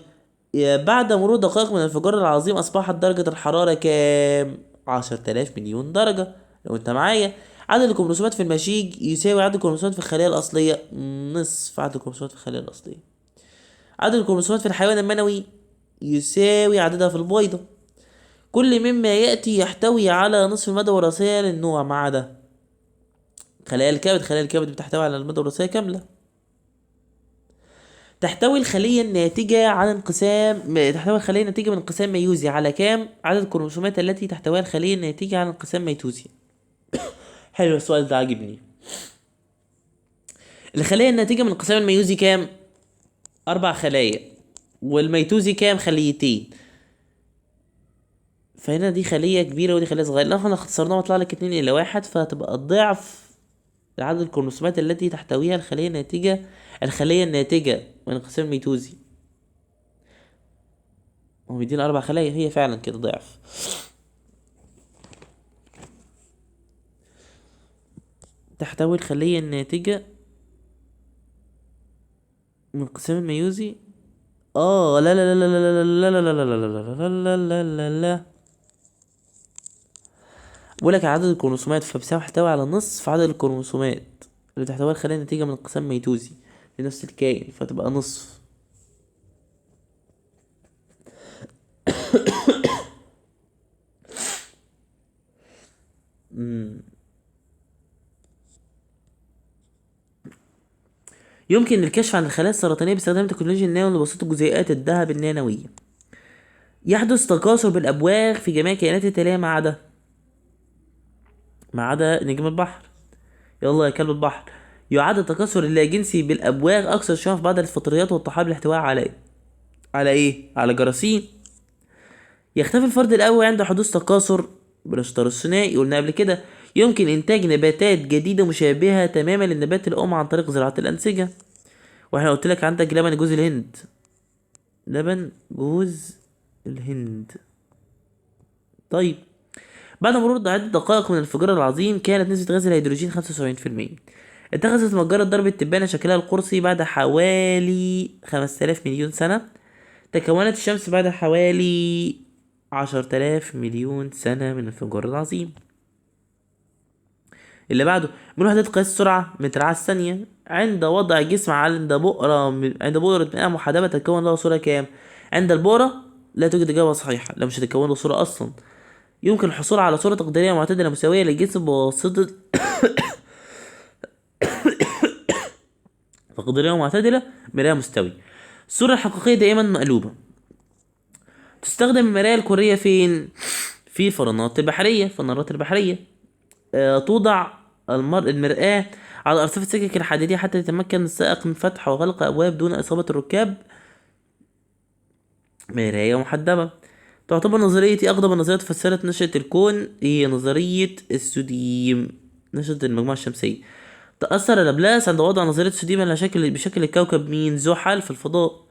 بعد مرور دقائق من الانفجار العظيم أصبحت درجة الحرارة كام؟ 10,000 مليون درجة. لو أنت معايا، عدد الكروموسومات في المشيج يساوي عدد الكروموسومات في الخلية الأصلية، نصف عدد الكروموسومات في الخلية الأصلية. عدد الكروموسومات في الحيوان المنوي يساوي عددها في البيضة. كل مما يأتي يحتوي على نصف المادة الوراثية للنوع ما عدا خلايا الكبد. خلايا الكبد بتحتوي على المادة الوراثية كاملة. تحتوي الخلية الناتجة عن انقسام، تحتوي الخلية الناتجة من انقسام ميوزي على كام؟ عدد الكروموسومات التي تحتويها الخلية الناتجة عن انقسام ميتوزي. حلو السؤال ده، عاجبني. الخلية الناتجة من انقسام الميوزي كام؟ 4 خلايا، والميتوزي كام؟ خليتين. فهنا دي خلية كبيرة ودي خلية صغيرة، لو احنا اختصرناها وطلع لك 2 إلى 1، فهتبقى ضعف عدد الكروموسومات التي تحتويها الخلية الناتجة من انقسام الميتوزي. هو بيدينا 4 خلايا، هي فعلا كده ضعف. تحتوي الخلية الناتجة من انقسام الميوزي، لا لا لا لا لا لا لا لا لا لا لا لا لا لا لا، بقول لك عدد الكروموسومات، فبسبب تحتوي على نصف عدد الكروموسومات اللي تحتويها الخلية الناتجة من انقسام ميتوزي لنفس الكائن، فتبقى نصف. يمكن الكشف عن الخلايا السرطانية باستخدام تكنولوجيا النانو لبساطة جزيئات الذهب النانوية. يحدث تكاثر بالأبواغ في جميع الكائنات التالية ما عدا نجم البحر. يلا يا كلب البحر. يعد التكاثر اللاجنسي بالأبواغ أكثر شيوعا في بعض الفطريات والطحالب الاحتواء على إيه؟ على إيه؟ على جراثيم. يختفي الفرد الأول عند حدوث تكاثر بالاشتار الثنائي، قلنا قبل كده. يمكن إنتاج نباتات جديدة مشابهة تماما للنبات الأم عن طريق زراعة الأنسجة. واحنا قلت لك عندك لبن جوز الهند، لبن جوز الهند. طيب، بعد مرور عدة دقائق من الانفجار العظيم كانت نسبة غاز الهيدروجين 75%. اتخذت مجرة درب التبانة شكلها القرصي بعد حوالي 5000 مليون سنة. تكونت الشمس بعد حوالي 10,000 مليون سنة من الانفجار العظيم. اللي بعده، من وحدة قياس السرعة متر على الثانية. عند وضع جسم عند بؤرة ماء محدبة تتكون له صورة كام؟ عند البؤرة لا توجد إجابة صحيحة، لا مش هتتكون له صورة أصلا. يمكن الحصول على صورة تقديرية معتدلة مساوية للجسم بواسطة تقديرية معتدلة مراية مستوية. الصورة الحقيقية دائما مقلوبة. تستخدم المراية الكورية فين؟ في الفرنات البحرية، فنارات البحرية. توضع المرآة على أرصفة السكك الحديدية حتى يتمكن السائق من فتح وغلق أبواب دون إصابة الركاب، مراية محدبة. تعتبر نظرية أقدم النظريات فسرت نشأة الكون هي نظرية السديم، نشأة المجموعة الشمسية. تأثر لابلاس عند وضع نظرية السديم على بشكل الكوكب مين؟ زحل في الفضاء.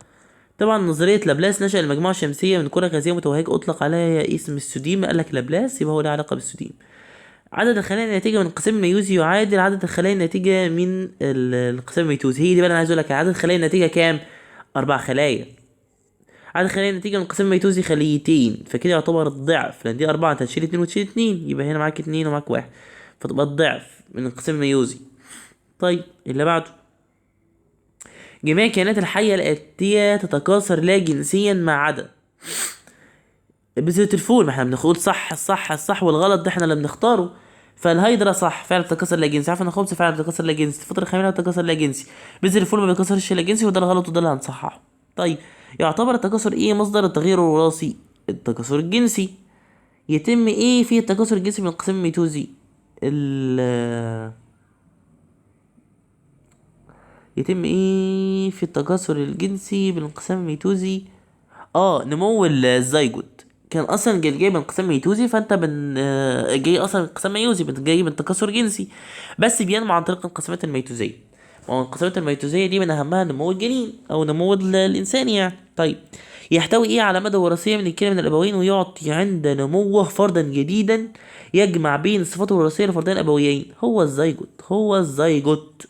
طبعا نظرية لابلاس نشأ المجموعة الشمسية من كرة غازية متوهجة أطلق عليها اسم السديم، قال لك لابلاس يبقى هو له علاقة بالسديم. عدد الخلايا الناتجة من انقسام الميوزي يعادل عدد الخلايا الناتجة من الانقسام الميتوزي. هي دي بقى اللي أنا عايز أقول لك، عدد الخلايا الناتجة كام؟ 4 خلايا. عدد الخلايا الناتجة من انقسام الميتوزي خليتين، فكده يعتبر الضعف، لأن دي 4 أنت هتشيل 2 وتشيل 2، يبقى هنا معاك 2 ومعاك 1، فتبقى الضعف من انقسام الميوزي. طيب اللي بعده، جميع الكائنات الحية الآتية تتكاثر لا جنسيا ما عدا بذرة الفول. ما احنا بنقول صح الصح الصح والغلط ده احنا اللي بنختاره. فالهيدرا صح فعلا بتتكاثر لا جنسي، عارف ان الخبز فعلا بتتكاثر لا جنسي، الفطر الخميرة بتتكاثر لا جنسي، بذر الفول ما بيتكاثرش لا جنسي، وده الغلط وده اللي هنصححه. طيب يعتبر التكاثر ايه مصدر التغيير الوراثي؟ التكاثر الجنسي. يتم ايه في التكاثر الجنسي من الانقسام الميتوزي؟ يتم ايه في التكاثر الجنسي بالانقسام الميتوزي؟ نمو الزيجوت. كان اصلا جاي من انقسام ميتوزي، فانت من جاي اصلا من انقسام ميوزي، جاي من تكاثر جنسي، بس بينمو عن طريق الانقسامات الميتوزيه. والانقسامات الميتوزيه دي من اهمها نمو الجنين او نمو الانسان يعني. طيب يحتوي ايه على مادة وراثية من الكلى من الابوين ويعطي عند نموه فردا جديدا يجمع بين الصفات الوراثية لفردين ابويين؟ هو الزيجوت. هو الزيجوت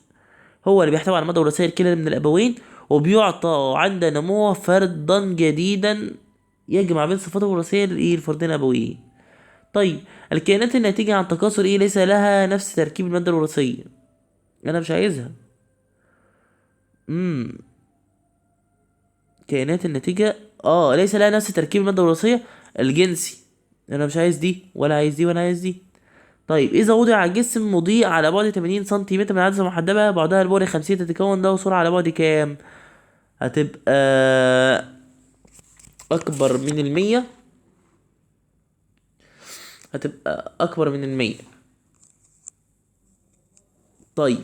هو اللي بيحتوي على مادة وراثية الكلى من الابوين وبيعطى عند نموه فردا جديدا يجمع بين صفاته الوراثية للايه؟ الفردين الابويين. طيب الكائنات الناتجة عن تكاثر ايه ليس لها نفس تركيب المادة الوراثية؟ انا مش عايزها. كائنات الناتجة ليس لها نفس تركيب المادة الوراثية الجنسي، انا مش عايز دي ولا عايز دي ولا عايز دي. طيب اذا وضع جسم مضيء على بعد 80 سنتيمتر من عدسة محدبة بعدها البؤري 50 تتكون له سرعة على بعد كام؟ هتبقى أكبر من 100، هتبقى أكبر من 100. طيب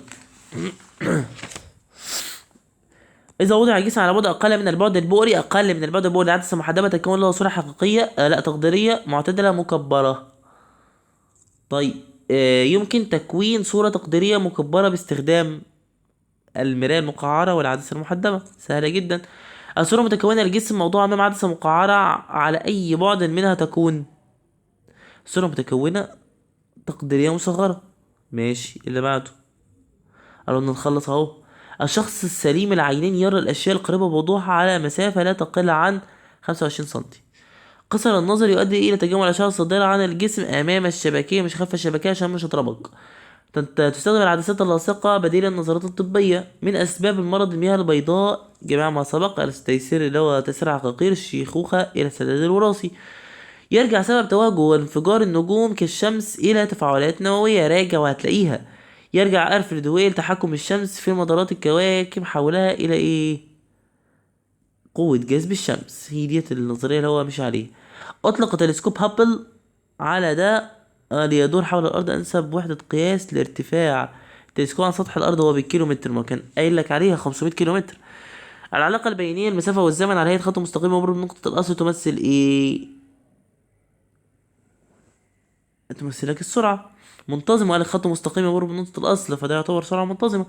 إذا وضع الجسم على بعد أقل من البعد البؤري، أقل من البعد البؤري لعدسة محدبة تتكون له صورة حقيقية، لا تقديرية معتدلة مكبرة. طيب يمكن تكوين صورة تقديرية مكبرة باستخدام المراية المقعرة والعدسة المحدبة، سهلة جدا. الصورة متكونة للجسم موضوع أمام عدسة مقعرة على أي بعد منها تكون صورة متكونة تقديرية مصغرة. ماشي اللي بعده، قربنا نخلص أهو. الشخص السليم العينين يرى الأشياء القريبة بوضوح على مسافة لا تقل عن 25 سنتي. قصر النظر يؤدي إلى تجمع الأشعة الصادرة عن الجسم أمام الشبكية، مش خلف الشبكية عشان مش هضربك. تستخدم العدسات اللاصقة بديل النظارات الطبية. من أسباب المرض المياه البيضاء جميع ما سبق، التيسير اللي هو تيسير عقاقير، الشيخوخة، إلى السداد الوراثي. يرجع سبب توجه وانفجار النجوم كالشمس إلى تفاعلات نووية، راجع وهتلاقيها. يرجع ألفريد هويل تحكم الشمس في مدارات الكواكب حولها إلى إيه؟ قوة جذب الشمس. هي ديت النظرية اللي هو مشي عليها. أطلق تلسكوب هابل على ده ليدور حول الأرض أنسب وحدة قياس لارتفاع تلسكوب عن سطح الأرض هو بالكيلومتر، ما كان قايل لك عليها 500 كيلومتر. العلاقة البينية المسافة والزمن على هيئة خط مستقيم مبرم بنقطة الأصل تمثل إيه؟ تمثل لك السرعة. منتظمة، قال لك خط مستقيم يمر بنقطة الأصل، فده يعتبر سرعة منتظمة.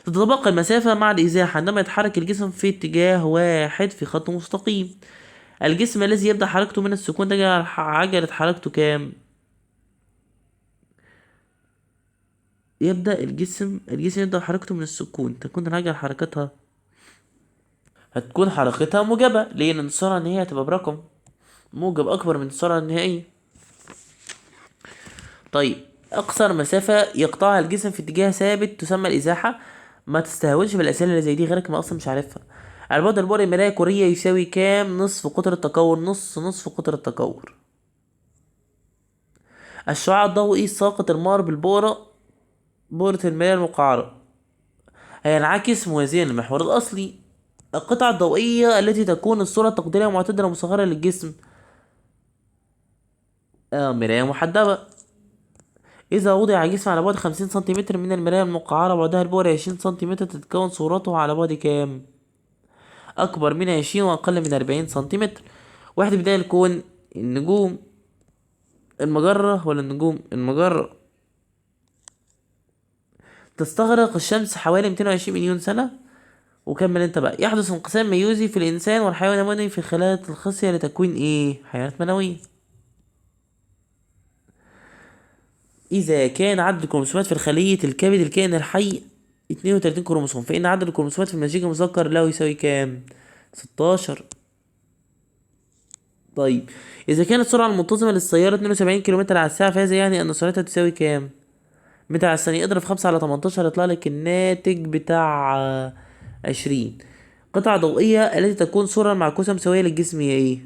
تتطابق المسافة مع الإزاحة عندما يتحرك الجسم في اتجاه واحد في خط مستقيم. الجسم الذي يبدأ حركته من السكون تجعل عجلة حركته كام؟ يبدأ الجسم يبدأ حركته من السكون، تكون العجلة حركتها هتكون حركتها موجبة، ليه؟ لأن السرعة النهائية هتبقى برقم موجب أكبر من السرعة النهائية. طيب أقصر مسافة يقطعها الجسم في اتجاه ثابت تسمى الإزاحة. ما تستهونش بالأسئلة اللي زي دي، غيرك ما أصلا مش عارفها. البعد البؤري المراية الكورية يساوي كام؟ نصف قطر التكور، نصف قطر التكور. الشعاع الضوئي الساقط المار بالبؤرة، بؤرة المراية المقعرة، هينعكس موازيا للمحور الأصلي. القطعة الضوئية التي تكون الصورة التقديرية معتدلة مصغرة للجسم، مراية محدبة. إذا وضع جسم على بعد 50 سنتيمتر من المراية المقعرة بعدها البؤري 20 سنتيمتر، تتكون صورته على بعد كام؟ أكبر من 20 وأقل من 40 سنتيمتر. واحد بداية الكون، النجوم، المجرة ولا النجوم؟ المجرة. تستغرق الشمس حوالي 220 مليون سنة. وكمل انت بقى. يحدث انقسام ميوزي في الإنسان والحيوان المنوي في خلايا الخصية لتكوين ايه؟ حيوانات منوية. إذا كان عدد الكروموسومات في خلية الكبد الكائن الحي 32 كروموسوم، فإن عدد الكروموسومات في المشيج المذكر له يساوي كام؟ 16. طيب إذا كانت السرعة المنتظمة للسيارة 72 كيلومتر على الساعة، فهذا يعني أن سرعتها تساوي كام؟ متر على الثانية. اضرب 5 على 18 يطلع لك الناتج بتاع 20. قطعة ضوئية التي تكون صورة معكوسة مساوية للجسم هي ايه؟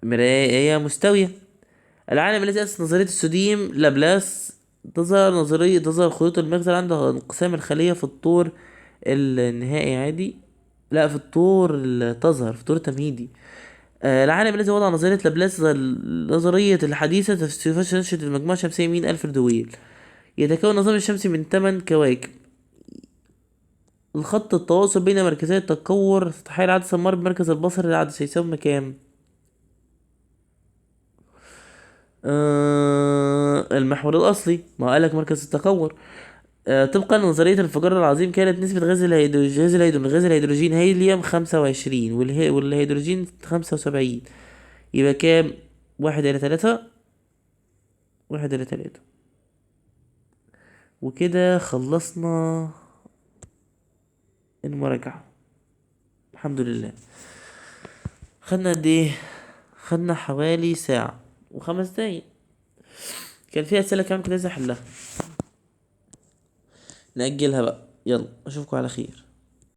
مراية مستوية. العالم الذي أسس نظرية السديم لابلاس. تظهر خيوط المغزل عند انقسام الخلية في الطور النهائي عادي، لا في الطور تظهر في الطور التمهيدي. العالم الذي وضع نظرية لابلاس النظرية الحديثة تفسير نشأة المجموعة الشمسية مين؟ ألفريد هويل. يتكون النظام الشمسي من 8 كواكب. الخط التواصل بين مركزي التكور سطحي العدسة المار بمركز البصر للعدسة يساوي كام؟ المحور الأصلي، ما قالك مركز التكور. طبقا لنظرية الانفجار العظيم كانت نسبة غاز الهيدروجين هيليوم 25 والهيدروجين 75، يبقى كام؟ 1 إلى 3، 1 إلى 3. وكده خلصنا المراجعة الحمد لله. خدنا قد ايه؟ خدنا حوالي ساعة وخمس دقايق. كان في أسئلة كمان كنت عايز أحلها، نأجلها بقى. يلا أشوفكم على خير.